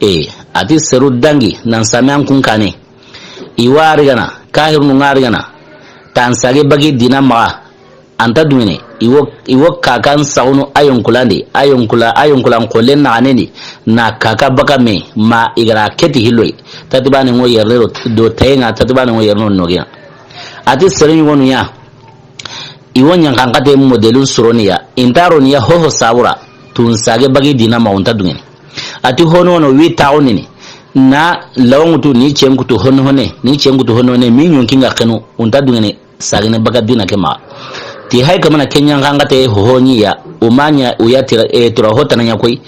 E, a ti seru dangi. Nan same an kun kane. I wa ri gana, kahirunu ŋa ri gana, tan sage bagi dina maxa, an ta duŋene, i wo, i wo kakan saxunu a yonkulandi, a yonkula, a yonkulan xollen naxanendi, na kaka baka me, ma i ga ra keti hilloy, tatibane ŋo yerne do, do tayenŋa, tatibane ŋo yerno nogenŋa. A ti sere ɲugonu ya, i wo ɲanxanxate modelun soroni ya, i nta roni ya hoho sabura, tun sage bagi dina maxa u nta duŋene. A ti hono hono wi taxunini, na lawanŋutu ni cenkutu honne honne, ni cenkutu honne honne, mi ɲonkinŋa xenu, u nta duŋene sagene baga dina ke maxa. Ti hay kamana ke ɲanxanxate hoho ɲi ya, u ma ɲa u ya tira, e, tura ho tana ɲa koy,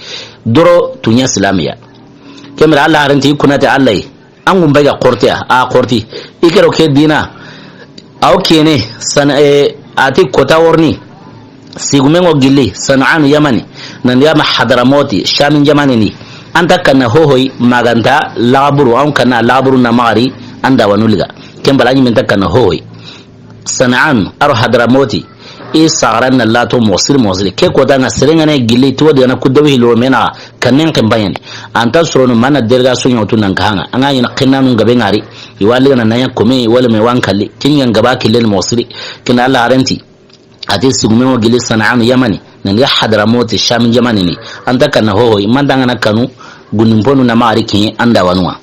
doro tuɲa silamiya. Kemira Allah harenti kunate Allah yi. An gun bay ga xorti ya, a xorti. I kero ke dina. Aw kene, san, e, a ti kota worni. Sigumengo gilli, Sana'anu Yamani. Nan ya ma Hadaramoti, Shamin jamane ni. An ta kanna hohoy, maganta, lagaburu, an kanna lagaburu na magari, an da wanu liga. Ken bala ɲi men ta kanna hohoy. Sana'an, aro Hadaramoti. I sagaran na lato mosiri mosiri. Ke kota ŋa serengane gilli, ti wodi gana kudewi hilo mena. Kannen ken bayani. An ta sorono mana derga so ɲawtu nan kahaŋa. An ga ɲi na kennanu gabe ŋari. I wali gana naya kome, i wali me wan kalli. Ken ɲi ga gaba killen mosiri. Ken Allah harenti. A ti sigumengo gilli Sana'anu Yamani. Nan ya Hadaramoti Shamin jamane ni. An ta kanna hohoy. I man ta ŋana kanu. Gunin ponu na magari ken an da wanuwa.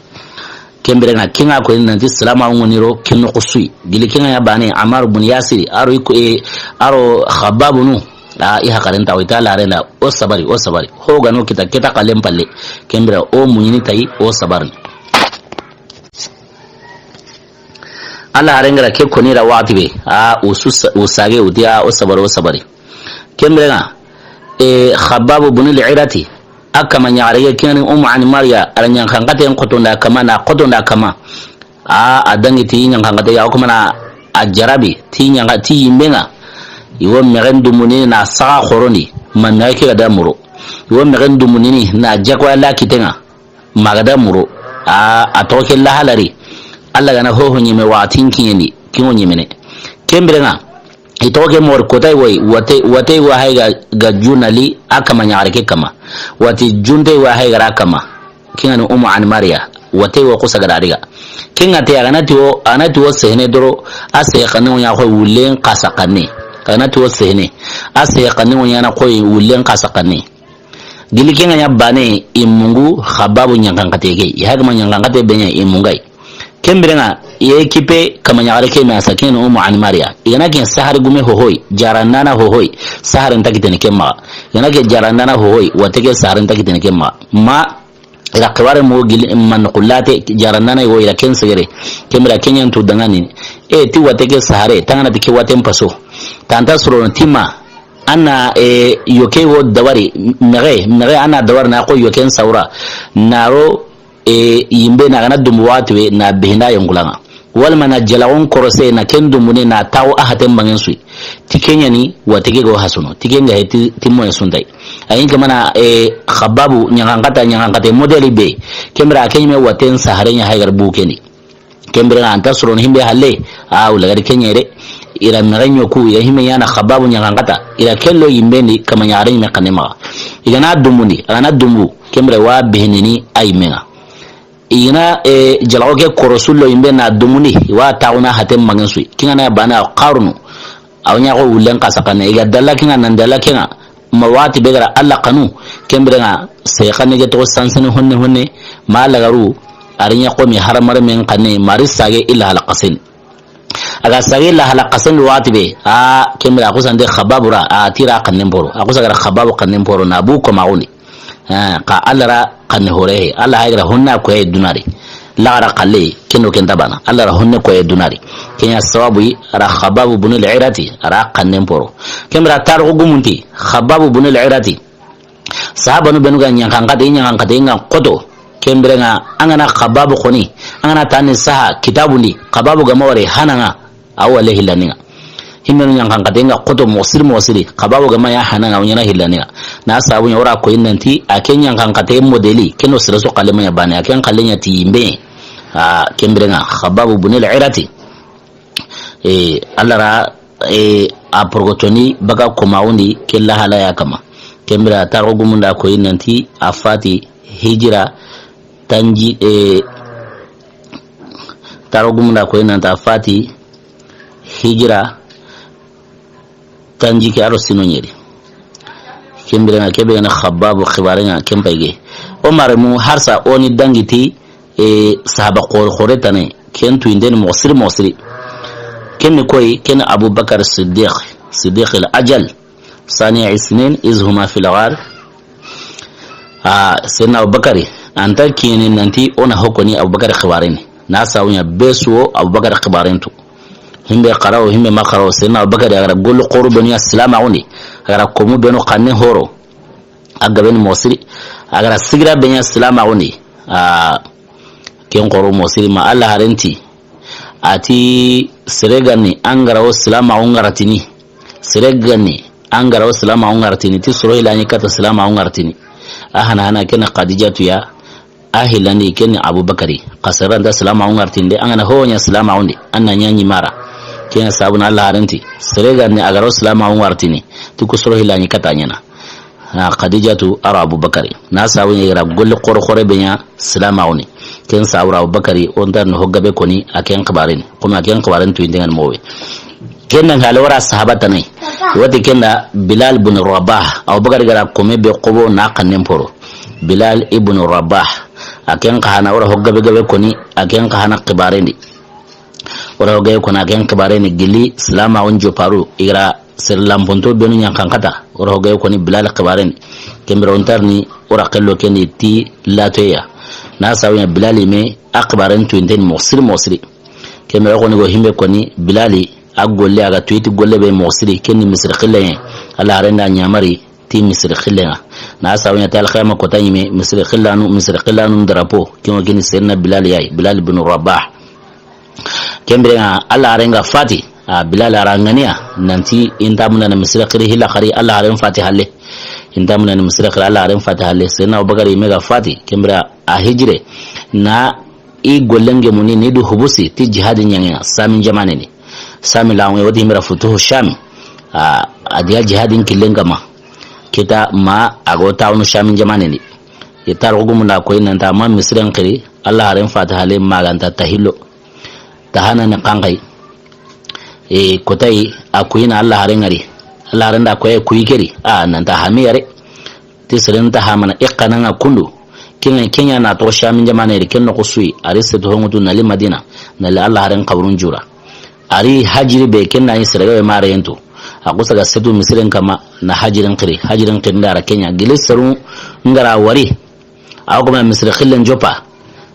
Ken birenŋa, ken ŋa ko nanti silama ŋo ni ro ken noxo su yi. Gili ken ŋa ya bane, Ammar bun Yasiri, aro i ko, e, aro Xabbabunu, a, i haxaren ta, o i ta laren da, o sabari, o sabari. Ho gano kita, kita xalen palle. Ken bire, o muɲini tayi, o sabarini. Allah haren ga ra ke koni ra waxati be, a, o su sa-, o sage, o ti, a, o sabari, o sabari. Ken birenŋa, e, Xabbabu bun al-Irati, a kama ɲaxare ke ken ŋa ni Ummu Anmariya, a ra ɲanxanxaten xotonda kama, na xotonda kama. A, a dangi ti ɲanxanxate ya, o kuma na a jarabi, ti ɲanxa, ti yimbenŋa. I wo mexen dumunini na saxa xorondi, ma mexe ke ga da muro. I wo mexen dumunini na jakoya la kitenŋa, ma ga da muro. A, a toxo ke lahalari. Allah gana hoho ɲeme waxatin kiɲendi, kiŋo ɲemene. Ken birenŋa, I toxo ke moxo kotay woy, wate, wate wa hay ga, ga junali, a kama ɲaxare ke kama. Wati junte wa hay ga ra kama. Ken ŋa ni Ummu Anmariya. Wate wa kusa ga da diga. Ken ŋa te, a gana ti wo, a gana ti wo sehene doro, a sehe xanne wo ɲa xoy wullen xasa xanne. A gana ti wo sehene. A sehe xanne wo ɲa na xoy wullen xasa xanne. Gili ken ŋa ɲa bane, i mungu Xabbabu ɲanxanxate ke. I hagama ɲanxanxate be ɲa i mungay. Ken birenŋa, i ye kipe kama ɲaxare ke me a sa ken Ummu Anmariya. I gana ken sahari gume hohoy, jarandana hohoy, saharen ta kitene ken maxa. I gana ke jarandana hohoy, wate ke saharen ta kitene ken maxa. Ma, i ra xibare mo gili, man xullate, jarandana i wo i ra ken segere. Ken bire ken ɲa ntu dangani. E, ti wate ke sahare, tangana ti ke waten paso. Tanta soro tima, An na, e, yoke wo dabari, mexe, mexe an na dabari na xo yoken sawura, na ro, e, yimbe na gana dumbu waxati be na behinda yonkulanga. Walma na jalaxon korose na ken dumbune na taxu a haten bangen suyi. Ti ken ɲa ni, wa ti ke go hasuno. Ti ken ga he ti, ti moyen suntay. A yin kamana, e, Xababu, ɲanxanxata, ɲanxanxate modeli be. Ken bire a ken ɲi me waten sahare ɲa haygar bu kendi. Ken bire an ta sorono himbe halle, a wula gadi ken ɲere. I ra mexe ɲoku, i ra himbe ɲana Xababu ɲanxanxata. I ra kello yimbendi, kama ɲaxare ɲime xanne maxa. I gana dumbundi, a gana dumbu, ken bire wa behinini a yimenga. I gana, e, jalaxo ke korosullo yimbe na dumbundi, i wa taxuna haten mangen suyi. Ken gana bana xarunu. Aw ɲa xo wullen xasa xanne, i ga dalla kenga, nan dalla kenga, ma waxati be ga ra Alla xanu, ken birenga, sey xanne ke toxo sansene honne honne, ma lagaru, a ri ɲa xo mi haramare men xanne, ma ri sage illa hala xasen. A ga sage illa hala xasen waxati be, a, ken bire a xusande Xababu ra, a tira xannen poro, a xusa ga ra Xababu xannen poro, na bu ko maxundi. Eh, xa Alla ra xanne hore he. Alla hay ga ra honne koye dunari. Laxara xalle, ken do ken ta bana. Alla ra honne koye dunari. Ken ɲa sababu yi, a ra Xababu bunil Irati, a ra xannen poro. Ken bire tarixu gumunti, Xababu bunil Irati. Sahabanu benu ga ɲanxanxate, ɲanxanxate, ŋa xoto. Ken birenga, an gana Xababu xoni, an gana tani saha kitabundi, Xababu ga ma wari hananga. Awa le hillaninga. Himmenu ɲanxanxate nga xoto moxo siri moxo siri. Xababu ga ma ya hananga, o ɲana hillaninga. Na sabu ɲa wara koyi nanti, a ke ɲanxanxate modeli, ken do sere su xalle ma ɲa bane, a ken xalle ɲa ti yimbe. A, ken birenga, Xababu bunil Irati. E, Alla ra, e, a porgotoni, baga ko maxundi, ke lahala ya kama. Ken bire tarixu gumunda koyi nanti, a fati, hijira, tanji, e, Taarixu gumun da a koyi nanti a fati hijira tanjikke a do siino ɲeri. Ken biren ŋa, ke be ga ni Xabbabu xibaaren ŋa, ken payge. O maremu harsa o ni dangi ti, e, sahaba xoore xoore tana, ken tuyinten ni moxo siri moxo siri. Ken ni koyi, ken ni Abubakar Siddiq, Siddiq al-Ajal, saniya isnin iz huma fil ghar. A, Seydina Abubakari, a nta kiɲene nanti o na ho koni Abubakari xibaaren ni. Na sabu ɲa be su wo Abubakari xibaaren tu. Himbe xarawo, himbe ma xarawo, Seydina Abubakari a ga ra golli xooro benu ɲa silaamaxun di, a ga ra komu benu xanne horo, a gabe ni moxo siri, a ga ra sigira be ɲa silaamaxun di, a, ken xooro moxo siri ma Alla haren ti, a ti sere ga ni an ga ra wo silaamaxu ŋaratini, sere ga ni an ga ra wo silaamaxu ŋaratini, ti soro hilandi kata silaamaxu ŋaratini. A hana hana ken ni Xadijatu ya, a hilandi ken ni Abubakari. Xa sere nta silaamaxu ŋaratini de, an ga na ho ɲa silaamaxun di, an na ɲa ɲi mara. Ken sabu na Alla haren ti, sere ga ni a ga ra wo silaamaxu ŋaratini, ti ku soro hilandi kata ɲaana. A, Xadijatu a do Abubakari. Na sabu ɲa i ga ra golli xoore xoore be ɲa silaamaxun di. Ken sabu Abubakari o nta ni ho gabe koni a ken xibaaren ni. Komi a ken xibaaren tuyinten ŋa ni moxo be. Ken nan hale wara sahaba tana. Wati ken da Bilal bin Rabah. Abubakari ga ra kome be xobo na xannen poro. Bilal ibn Rabah. A ken xa hana wara ho gabe gabe koni a ken xa hana xibaaren di. Wara ho gabe koni a ken xibaaren ni gilli silaamaxun jopparu i ga ra sere lanponto benu ɲa xan kata. Wara ho gabe koni Bilal xibaaren ni. Ken biren o nta ni wara xello ken di ti latoya. Na sabu ɲa Bilal me a xibaaren tuyinten ni moxo siri moxo siri. Ken biren o xoni go himbe koni Bilali a golle a ga tuyi ti golle be moxo siri ken ni misiri xillen ŋa. Alla haren da ɲamari ti misiri xillen ŋa. Na sabu ɲa ti alxiyama kota ɲi me misiri xillanu, misiri xillanu drapeau. Ken wo ken ni Seydina Bilali ya yi, Bilal bin Rabah. Ken biren ŋa Alla haren ga fati, a Bilal a ra ŋaniya nanti i nta munda na misiri xiri hilla xari Alla haren fati halle. I nta munda na misiri xiri Alla haren fati halle. Seydina Abubakari me ga fati, ken biren a hijire na i gollen gemuni ni du hubusi ti jihadi ɲaŋe ŋa Sami jamaane ni. Sami laŋe wati himbe ra futuhu Shami. A, a diya jihadin killen kama. Kita ma a go tawunu Shami jamaane ni. I taarixu gumun da a koyi nanti a ma misiren xiri, Alla haren fati halle ma ga nta tahillo. Tahana ni xanxayi. E, kotayi a kuyina Alla haren ŋari. Alla haren da koye kuyi keri. A, nanta hami yare. Ti seren ta hamana i xanan ŋa kundu. Ken ŋa, ken ɲa na toxo Shami jamaane ri, ken noxo su yi, a ri setu honŋutu na li Madina, na li Alla haren xaburun jura. A ri hajiri be ken na yi sere ga be mare yentu. A kusa ga setu misiren kama na hajirin xiri, hajirin xiri nda a ra ken ɲa. Gili seru ŋa ra wari. A wo kuma misiri xillen joppa.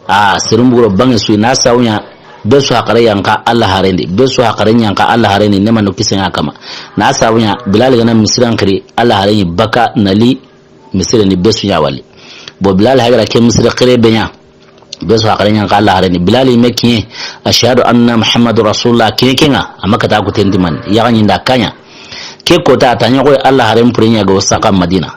A, seru mbuguro banŋe su yi na sabu ɲa be su haqare yanqa Alla haren di, be su haqare ɲanqa Alla haren di, neema do kisen ŋa a kama. Na sabu ɲa Bilal ga na misiren xiri, Alla haren ɲi baka na li misiren di be su ɲa wali. Bo Bilal haga ra ke misiri xire be ɲa, be su haqare ɲanqa Alla haren di. Bilal me kiɲe, ashhadu anna Muhammadu Rasulullah, kiɲe ken ŋa, a ma kata ku tenti man, ya ga ɲi nda ka ɲa. Ke kota a ta ɲa koyi Alla haren pure ɲa ga wo saqa Madina.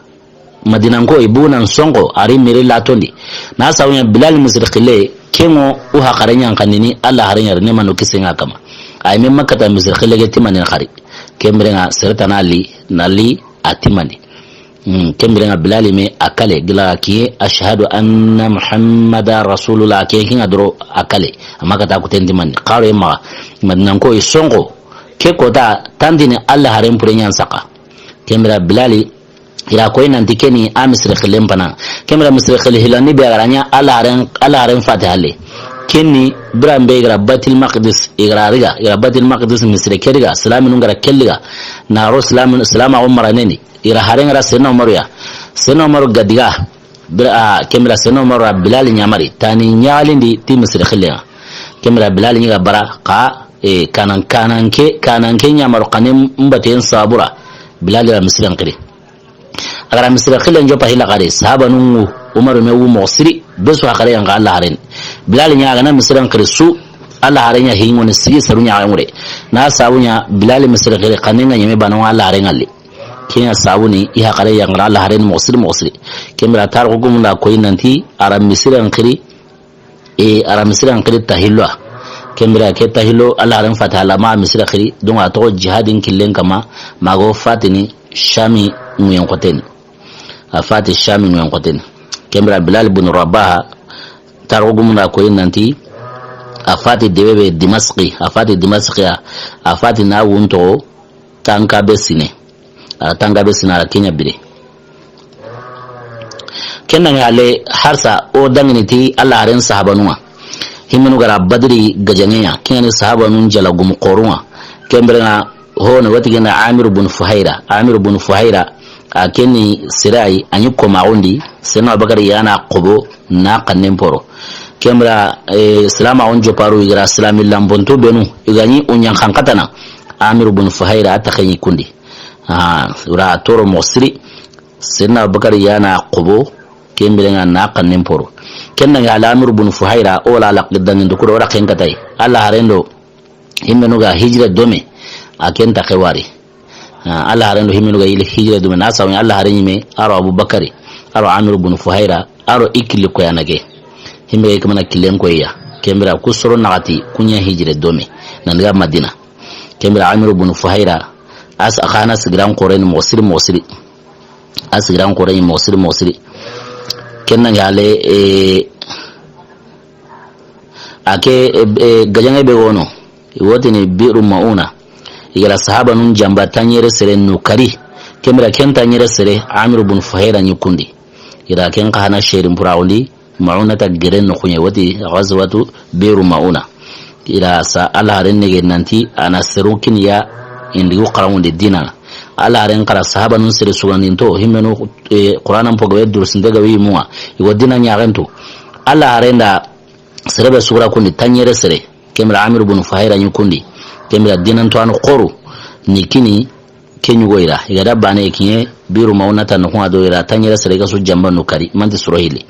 Madinanko i bunan sonko a ri miri latondi. Na sabu ɲa Bilal misiri xille, ken ŋo u haqare ɲanqandini Alla haren ɲa ri, neema do kisen ŋa a kama. A yi me ma kata misiri xille ke timandini xari. Ken biren ŋa sere tana li, na li a timandi. Hmm, ken biren ŋa Bilal me a kale, gila kiye, ashhadu anna Muhammada Rasulullah, ke ken ŋa doro a kale. A ma kata ku tenti mandi. Xaro ye maxa, Madinanko i sonko. Ke kota tantini Alla haren pure ɲa n saqa. Ken biren Bilali, i ra koyi nanti ken ni a misiri xillen pana. Ken biren misiri xilli hilandi be a ga ra ɲa Alla haren, Alla haren fati halle. Ken ni biran be i ga ra Baitul Maqdis, i ga ra riga, i ga ra Baitul Maqdis misiri ke riga, silaminu ga ra ke liga. Na ro silamin, silamaxu maranen di. I ra haren ga ra Seydina Umaru ya. Seydina Umaru ga diga. Bir-, a, ken biren Seydina Umaru ra Bilali ɲamari. Tani ɲaxalindi ti misiri xillen ŋa. Ken biren Bilali ɲi ga bara xa, e, kanan, kanan ke, kanan ke ɲamaru xannen baten sabura. Bilali ra misiren xiri. A ga ra misiren xillen joppa hilla xari, sahabanun ŋu, Umaru me wu moxo siri, be su haqare yanqa Alla haren. Bilali ɲa a ga na misiren xiri su, Alla haren ɲa hinŋoni sigi seru ɲa ŋure. Na sabu ɲa Bilali misiren xiri, xannen ŋa ɲeme banan ŋa Alla haren ŋa li. Ken ɲa sabu ni, i haqare yanqa Alla haren moxo siri, moxo siri. Ken biren taarixu gumun da a koyi nanti, a ra misiren xiri, E, a ra misiren xiri tahillo. Ken biren ke tahillo, Alla haren fati halle ma misire xiri. Donc a toxo jihadin killen kama, ma ga wo fatini Shami ŋuyen xoteni. A fati Shami ŋuyen xoteni. Ken biren Bilal bin Rabaha, taarixu gumun da a koyi nanti, A fati debe be Dimaski, a fati Dimaski ya, a fati na wunto tanka be sine. A tanka be sine a la kenya bire. Ken na ŋa le harsa o dangini ti Alla haren sahabanun ŋa. Himmenu ga ra Badri gajaŋe ya, ken ni sahabanun jala gumu xorun ŋa. Ken bire ŋa ho ne wati genda Amir bun Fuhaira. Amir bun Fuhaira, a ken ni sere yi, a ɲi ko maxundi, Senna Abubakar ya na xobo na xannen poro. Ken bire, eh, silamaxun joparu i ga ra silami lanbonto benu, i ga ɲi u ɲan xanxatana. Amir bun Fuhaira a taxe ɲi kundi. Ah, wura toro moxo siri. Senna Abubakar ya na xobo, ken bire ŋa na xannen poro. Ken na ŋa Amir bun Fuhaira, o la laqi dangin do kuro, o ra ken katay. Alla haren do himmenu ga hijira dome, a ken taxe wari. Ah, Alla haren do himmenu ga yili hijira dome, na sawi Alla haren ɲi me, a ro Abubakari, a ro Amir bun Fuhaira, a ro i killi koyana ke. Himme ga kamana killen koya. Ken bire ku soro naxati, ku ɲa hijira dome, nan daga Madina. Ken bire Amir bun Fuhaira, as-, a xa na sigiran xoren moxo siri, moxo siri. A sigiran xoren moxo siri, moxo siri. Ken na ŋa le, eh, a ke, eh, eh, gajaŋe be wono. I wotini Bi'ru Mauna. I ga ra sahabanun jamba tanɲere sere nu kari. Ken bire ken tanɲere sere Amir bun Fuhaira ɲi kundi. I ra ken xa na sherin puraxundi. Mauna ta gere noxu ɲa, wati Ghazwatu Bi'ru Mauna. I ra sa Alla haren nege nanti a na seru kiniya indi wu xaranŋunde dina. Alla haren xa ra sahabanun sere sugandinto, himmenu, eh, Qur'anan pogo be durusinte ga wi muŋa. I go dina ɲaxentu. Alla haren da sere be sugura kundi tanɲere sere. Ken bire Amir bun Fuhaira ɲi kundi. Ken bire dinan to anu xoru. Ni kini Ke ɲugo i ra, i ga da bane kiɲe, Bi'ru Mauna ta noxu ŋa do i ra, tanɲere sere ga su jamba nu kari, manti soro hili.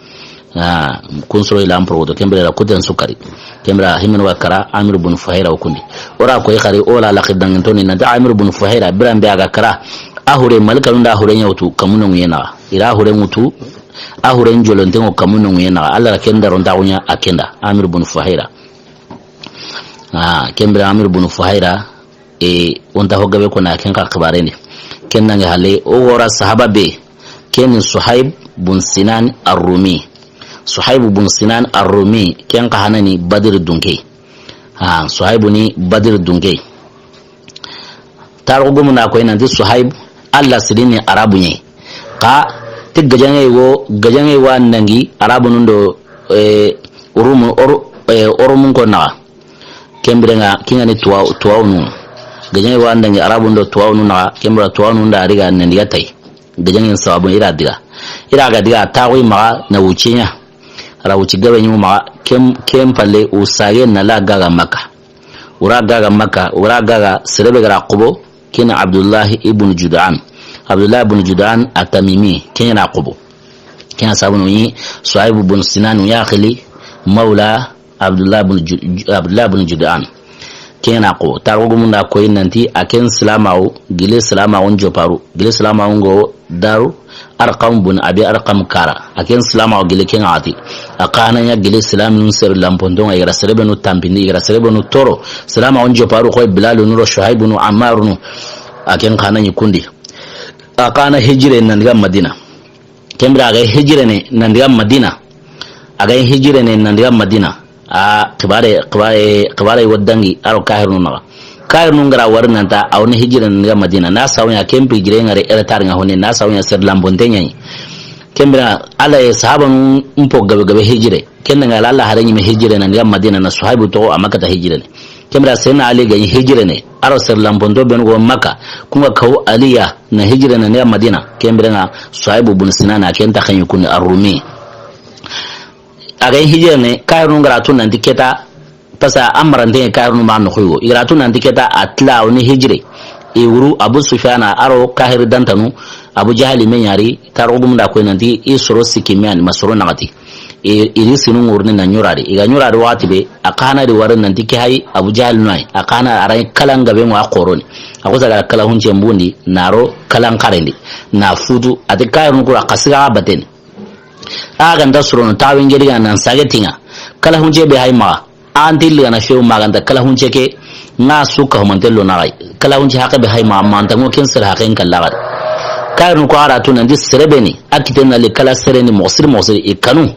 Ah, kun soro hili an porogoto, ken bire ra kuten su kari. Ken bire himmenu ga kara, Amir bun Fuhaira o kundi. O ra koy xari, o la laqi dangin to ni, nanti Amir bun Fuhaira, biran be a ga kara, a hure, malikanun da a hure ɲa wutu, kamu no ŋuye naxa. I ra a hure ŋutu, a hure njolonten ŋo kamu no ŋuye naxa. Alla ra ken da ronta xuɲa a ken da, Amir bun Fuhaira. Ah, ken bire Amir bun Fuhaira, e, o nta ho gabe ko na ken xa xibarendi. Ken na ŋa hale, o wora sahaba be, ken ni Suhaib bun Sinan Ar-Rumi. Suhaib bun Sinan Ar-Rumi, ken xa hanani Badr dunke. Ha, Suhaib ni Badr dunke. Tarixu gumu na koy nanti Suhaib, Alla sirini Arabu ɲi. Xa, ti gajaŋe wo, gajaŋe wa nangi Arabunun do, eh, Urumu, Or-, eh, Urumun ko naxa. Ken bire ŋa, ken ŋa ni tuwa-, tuwawunu. Gajaŋe wa nangi Arabun do tuwawunu naxa, ken bire tuwawunu da a ri ga nan diga tay. Gajaŋen sababu i ra diga. I ra ga diga taxu i maxa na wuciɲa. A ra wuci gabe ɲi maxa, ken, ken palle u sage na la gaga Makka. U ra gaga Makka, u ra gaga sere be ga ra xobo, ken Abdullah ibn Jud'an. Abdullah ibn Jud'an At-Tamimi, ken na xobo. Ken sababu ni Suhaib bun Sinan ya xili, mawla Abdullah bun Ju-, Abdullah bun Jud'an. Ken na xobo. Tarixu gumu na koy nanti a ken silamaxu, gile silamaxun joparu, gile silamaxun go Daru Arqam bun Abi Arqam kara. A ken silamaxu gile ken ŋa ti. A xa na ɲa gile silaminun sere lanponton ŋa, i ga ra sere benu tanpindi, i ga ra sere benu toro. Silamaxun joparu xoy Bilalunu ro Suhaibunu Ammarunu. A ken xa na ɲi kundi. A xa na hijire nan diga Madina. Ken bire a ga hijire ne nan diga Madina. A ga hijire ne nan diga Madina. A xibare, xibare, xibare wo dangi, a ro kahirunu naxa. Kahirunu ga ra wari nanta, a wo ni hijire nan diga Madina. Na sawu ɲa ken pi hijire ŋa re, retard ŋa hone, na sawu ɲa sere lanponte ɲa yi. Ken bire, Alla ye sahabanu mpo gabe gabe hijire. Ken ŋa Alla hare ɲi me hijire nan diga Madina na Suhaibu toxo a ma kata hijire ne. Ken bire Seyidina Ali ga ɲi hijire ne, a ro sere lanponto benu go Makka, ku ŋa kaw Aliya na hijire nan diga Madina. Ken bire ŋa Suhaibu bun Sinan a ken ta xa ɲi kundi Ar-Rumi. A ga ɲi hijire ne, kahirunu ga ra tu nanti keta, parce que a marante kahirunu ma noxo yi wo. I ga ra tu nanti keta a tila a wo ni hijire. I wuru Abu Sufyana a ro kahiri dantanu, Abu Jahali me ɲa ri, tarixu gumu da koy nanti i soro sikki me a ni ma soro naxati. I, i ri sinu ŋuruni na ɲuradi. I ga ɲuradi waxati be, a xa na di wari nanti ke hay Abu Jahali no ay. A xa na a ra ɲi kalan gabe ŋo a xoroni. A xusa ga ra kala hunce mbundi, na ro kalan xarendi. Na futu, a ti kahirunu kura xa siga bateni. A ga nta sorono tawe ngeri ga nan sage ti ŋa. Kala hunce be hay maxa. An tilli ga na few ma ga nta kala hunce ke. Ŋa su ka humante lo na gay. Kala hunce haqe be hay maxa, ma nta ŋo ken sere haqen kala gadi. Kahirunu ko a ra tu nanti sere be ni. A kiten na li kala sere ni moxo siri moxo siri i kanu.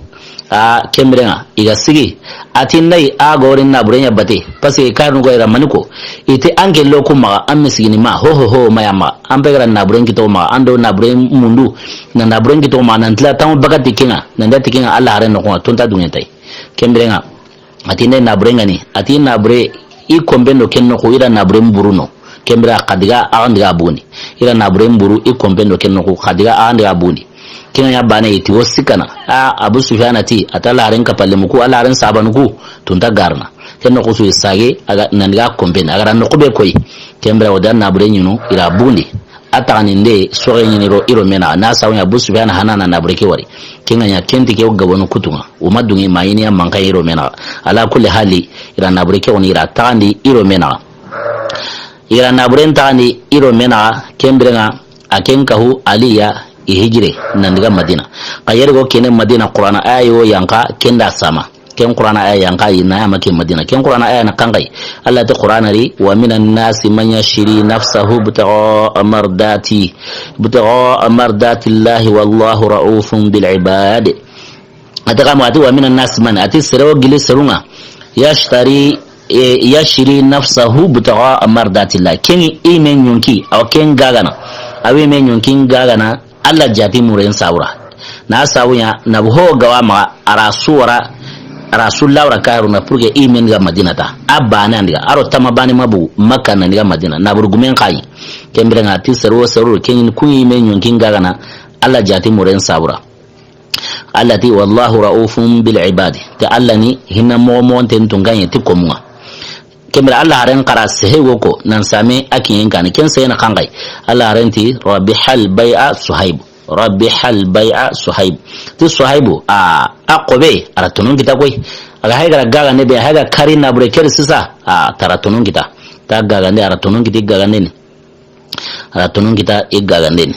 A ken biren ŋa, i ga sigi, a ti n da yi a ga wori naaburen ya bate, parce que kaarinu ga i ra mani ko, i ti an ke lo ku maxa, an misigini ma, ho, ho, ho, ma ya maxa, an be ga ra naaburen kito maxa, an do naaburen mundu, na naaburen kito maxa, nan tila tanmu bakati ken ŋa, nan da ti ken ŋa, Alla haaren noxon ŋa, tonta duŋe nta yi. Ken biren ŋa, a ti n da yi naaburen ŋa ni, a ti naabure, i konpen do ken noxu, i ra naaburen buru no. Ken bire xa diga, a xa n diga bugundi. I ra naaburen buru, i konpen do ken noxu, xa diga, a xa n diga bugundi. Ken ŋa ɲa baane, i ti wo sikkana. A, Abu Sufiyana ti, a ta Alla haaren kappalenmu ku, Alla haaren sahabanu ku, tonta garana. Ken noxu su i sage, a ga, nan diga konpen, a ga ra noxu be koyi. Ken bire wo da naaburen ɲiinu, i ra bugundi. A taxandinde, soxe ɲiini ro, i ro me naxa. Na sabu ɲa Abu Sufiyana hana na naabure ke wari. Ken ŋa ɲa, ken ti ke wo gabanu kutu ŋa. Wo ma duŋe ma ɲiini ya manka i ro me naxa. Ala kulli hali, i ra naabure ke woni, i ra taxandi i ro me naxa. I ra naaburen taxandi i ro me naxa, ken biren ŋa, a ken kahu Ali ya i hijire, nan diga Madina. Xa yere go kene Madina, Qur'ana aya yo yanqa, ken da sama. Ken Qur'ana aya yanqa yi na ya ma ke Madina. Ken Qur'ana aya na xanqa yi. Alla ti Qur'ana ri, "Wa minan nasi man yashri nafsahu ibtigha'a mardati, ibtigha'a mardatillahi wallahu ra'ufun bil ibad." A ti xa mo, a ti, "Wa minan nasi man," a ti sere wo gili serun ŋa, "yashtari, e, yashri nafsahu ibtigha'a mardatillah." Ken i me ɲonki, awa ken gagana. Awi me ɲonki gagana, Alla jaati muren sabu ra. Na sabu ɲa, na bu ho ga wa maxa, a ra su wara, a ra su lawra kahiru na pour que i me n diga Madina ta. A baane an diga, a ro tama baane ma bu, Makka na n diga Madina, naaburu gumen xa yi. Ken biren ŋa ti sere wo sere, ken ku i me ɲonki gagana, Alla jaati muren sabu ra. Alla ti, "Wallahu ra'ufun bil ibadi." Ti Alla ni hinna moxo moxonten tunkaɲe ti komun ŋa. Ken bire Alla haaren xa ra sehe wo ko, nan same a kiɲen kaane. Ken sehe na xanqa yi. Alla haaren ti, "Rabihal bay'a Suhaybu. Rabihal bay'a Suhaybu." Ti Suhaybu, a, a xobe, a ra tonon kita koyi. A ga hay ga ra gagande be, hay ga kari naabure ke ri sisa, a ta ra tonon kita. Ta gagande, a ra tonon kiti gagande ni. A ra tonon kita i gagande ni.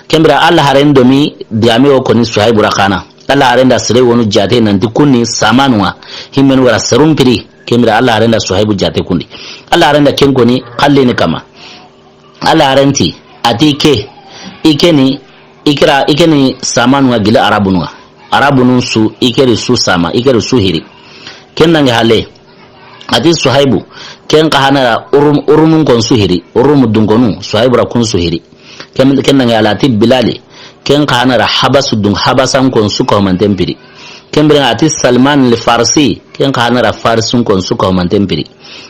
Ken bire Alla haaren do mi digame wo koni Suhaybu ra xa na. Alla haaren da sere wonu jaate nan ti kun ni samanu ŋa. Himmenu ga ra serun piri. Ken bire Alla haaren da Suhaybu jaate kun di. Alla haaren da ken koni xalle ni kama. Alla haaren ti, a ti ke, i ke ni, i kira, i ke ni samanu ŋa gili Arabunu ŋa. Arabunun su, i ke ri su sama, i ke ri su hiri. Ken nange hale. A ti Suhaybu, ken xa hana ra Urum, Urumun kon su hiri, Urum dunkonu, Suhaybu ra kun su hiri. Ken, ken nange hale a ti Bilali, ken xa hana ra Habasu dun, Habasan kon su ko manten piri. Ken biren ŋa a ti Salman al Farsi, ken xa hana ra Farisun kon su ko manten piri.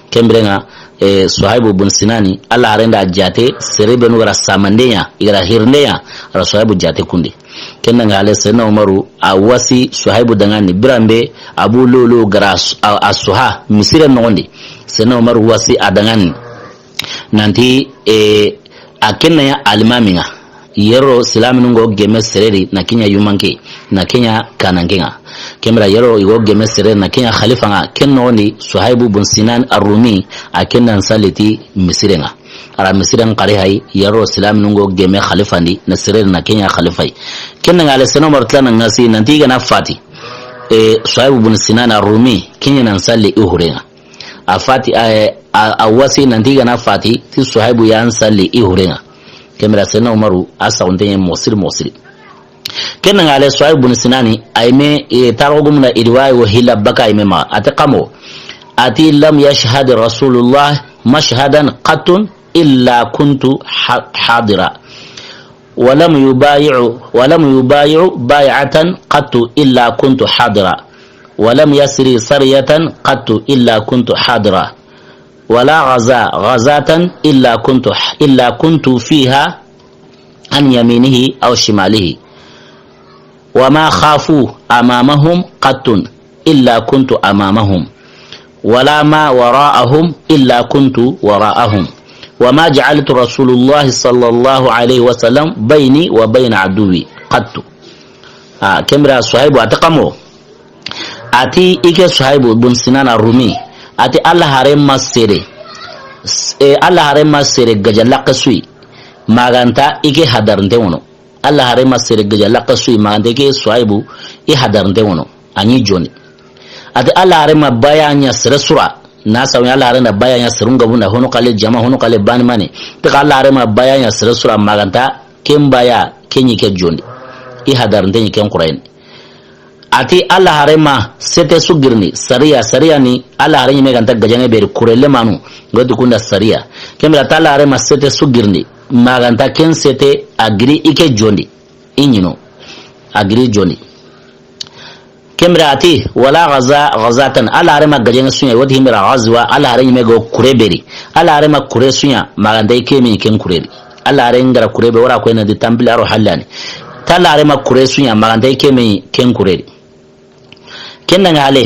Ken biren ŋa, e, Suhaybu bun Sinani, Alla haaren da jaate, sere benu ga ra samande ɲa, i ga ra hirinde ɲa, a ra Suhaybu jaate kun di. Ken nange hale Seydina Umaru a wasi Suhaybu danŋa ni, biranbe Abu Lulu ga ra a, a suha misire noxon di. Seydina Umaru wasi a danŋa ni. Nan ti, e, a ken na ɲa alimami ŋa. Yero silaminu ŋo geme sere ri na ken ɲa yumanke, na ken ɲa kananke ŋa. Ken bire yero i go geme sere na ken ɲa xalifa ŋa, ken noxon di Suhaybu bun Sinan Ar-Rumi, a ken nan saliti misire ŋa. A ra misiren xari hay, yero silaminu ŋo geme xalifandi, na sere na ken ɲa xalifa yi. Ken nange hale Seydina Umar tilana ŋa si, nan ti i ga na fati. E, Suhaybu bun Sinan Ar-Rumi, ken ɲa nan salli i huren ŋa. A fati, a, a, a wasi nan ti i ga na fati, ti Suhaybu ya n salli i huren ŋa. Ken bire Seydina Umaru, a saxunte ɲa moxo siri, moxo siri. Ken nange hale Suhaybu bun Sinani, a yi me, e, tarixu gumu na i riwaya wo hilla baka a yi me maxa. A ti xa mo, a ti, "Lam yashhad Rasulullah mashhadan qattun illa kuntu ha-, hadira. Wa lam yubayi'u, wa lam yubayi'u bay'atan qattu illa kuntu hadira. Wa lam yasri sariyatan qattu illa kuntu hadira. Wa la ghaza ghazatan illa kuntu, illa kuntu fiha an yaminihi aw shimalihi. Wa ma khafu amamahum qattun illa kuntu amamahum. Wa la ma wara'ahum illa kuntu wara'ahum. Wa ma ja'altu Rasulullahi sallallahu alayhi wa sallam bayni wa bayna aduwwi qattu." A, ken bire Suhaybu a ti xa mo. A ti i ke Suhaybu bun Sinan Ar-Rumi. A ti Alla haaren ma sere. S-, e, Alla haaren ma sere gaja laxe su yi. Ma ga nta i ke hadarinte wono. Alla haaren ma sere gaja laxe su yi, ma ga nta i ke Suhaybu i hadarinte wono. A ɲi joni. A ti Alla haaren ma baya ɲa sere su ra. Na sabu ɲa Alla haaren da baya ɲa serun gabunda, hono xale jama, hono xale baane mane. Ti xa Alla haaren ma baya ɲa sere su ra, ma ga nta ken baya, ken ɲi ke joni. I hadarinte ɲi ken xurayen. A ti Alla haare ma sete su girindi, sariya, sariya ni Alla haare ɲi me ga nta gajaŋe be ri kure le manu, ŋa ti kunda sariya. Ken bire a ti Alla haare ma sete su girindi, ma ga nta ken sete a giri i ke jondi, i ɲi no, a giri jondi. Ken bire a ti, wala gaza, gazatan, Alla haare ma gajaŋe su ɲa, wa ti himbira gazwa, Alla haare ɲi me ga kure be ri. Alla haare ma kure su ɲa, ma ga nta i ke me ɲi ken kure ri. Alla haare ŋa ra kure be, o ra ko i na di tanpille a ro halle ni. Ti Alla haare ma kure su ɲa, ma ga nta i ke me ɲi ken kure ri. Ken da ŋa hale,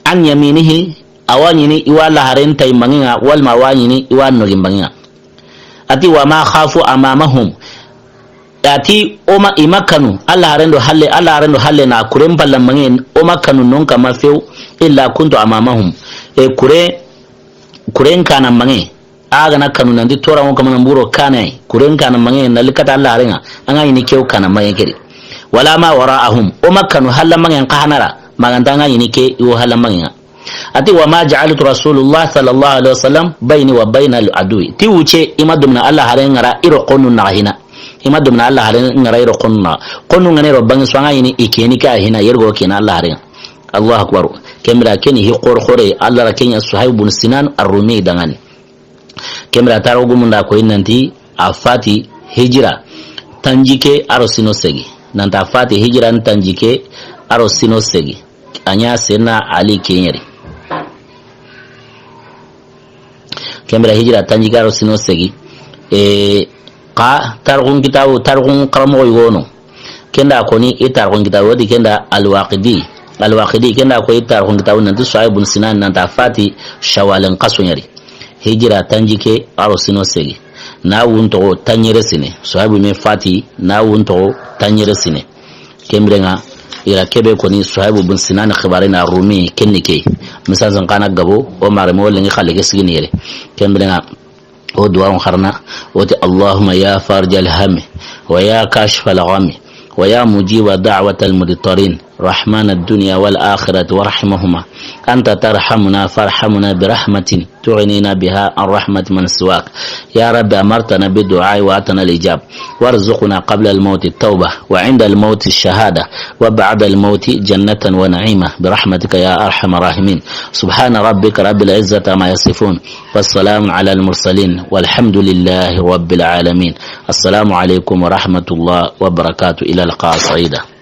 an yaminihi, a wa ɲiini i wa Alla haaren tayi maŋe ŋa, walma a wa ɲiini i wa nogi maŋe ŋa. A ti, wa ma khafu amamahum. A ti, o ma, i ma kanu, Alla haaren do halle, Alla haaren do halle na kuren palla maŋe, o ma kanu non kama few, illa kuntu amamahum. E kure, kuren kana maŋe. A ga na kanu nanti toora ŋo kamana mburo kana yi, kuren kana maŋe na li kata Alla haaren ŋa, an ga ɲiini kew kana maŋe ke ri. Wala ma wara'ahum, o ma kanu halla maŋe xa hana ra, ma ga nta an ga ɲiini ke i wo halla maŋe ŋa. A ti, wa ma ja'altu Rasulullah sallallahu alaihi wasallam bayni wa bayna al-adwi. Ti wuce i ma dumina Alla haaren ŋa ra i ro xonnu na hina. I ma dumina Alla haaren ŋa ra i ro xonnu na. Xonnu ŋa ne ro bangi so an ga ɲiini i ke ni ka hina yergo ke na Alla haaren ŋa. Allahu akbar. Ken bire ken ni hi xore xore Alla ra ken ɲa Suhayb bun Sinan ar-Rumi danŋa ni. Ken bire taarixu gumun da ko i nanti a fati hijira tanjikke a ro siino segi. Nanti a fati hijira tanjikke a ro siino segi. A ɲa Senna Ali ke ɲa ri. Ken bire hijira tanjikke a ro siino segi. E, xa taarixun kitaabu, taarixun xaranmoxo yogo no. Ken da ko ni i taarixun kitaabu, wa ti ken da Al-Waqidi. Al-Waqidi, ken da ko i taarixun kitaabu nanti Suhayb bun Sinan nanti a fati Shawwalen xaso ɲa ri. Hijira tanjikke a ro siino segi. Na wuntoxo tanɲere siine. Suhaybu me fati, na wuntoxo tanɲere siine. Ken bire ŋa, i ra ke be ko ni Suhaybu bun Sinan xibaare na Rumi ken ni ke. Misan san xa na gabo, o mare mo lengi xalle ke sigini yere. Ken bire ŋa, o duwaawun xarana, o ti, اللهم يا فارج الهم، ويا كاشف الغم، ويا مجيب دعوة المضطرين، رحمن الدنيا والآخرة ورحيمهما، أنت ترحمنا فارحمنا برحمة تغنينا بها عن رحمة من سواك. يا رب أمرتنا بالدعاء وآتنا الإجابة، وارزقنا قبل الموت التوبة، وعند الموت الشهادة، وبعد الموت جنة ونعيما برحمتك يا أرحم الراحمين. سبحان ربك رب العزة عما يصفون، والسلام على المرسلين، والحمد لله رب العالمين. السلام عليكم ورحمة الله وبركاته. إلى اللقاء سعيدا.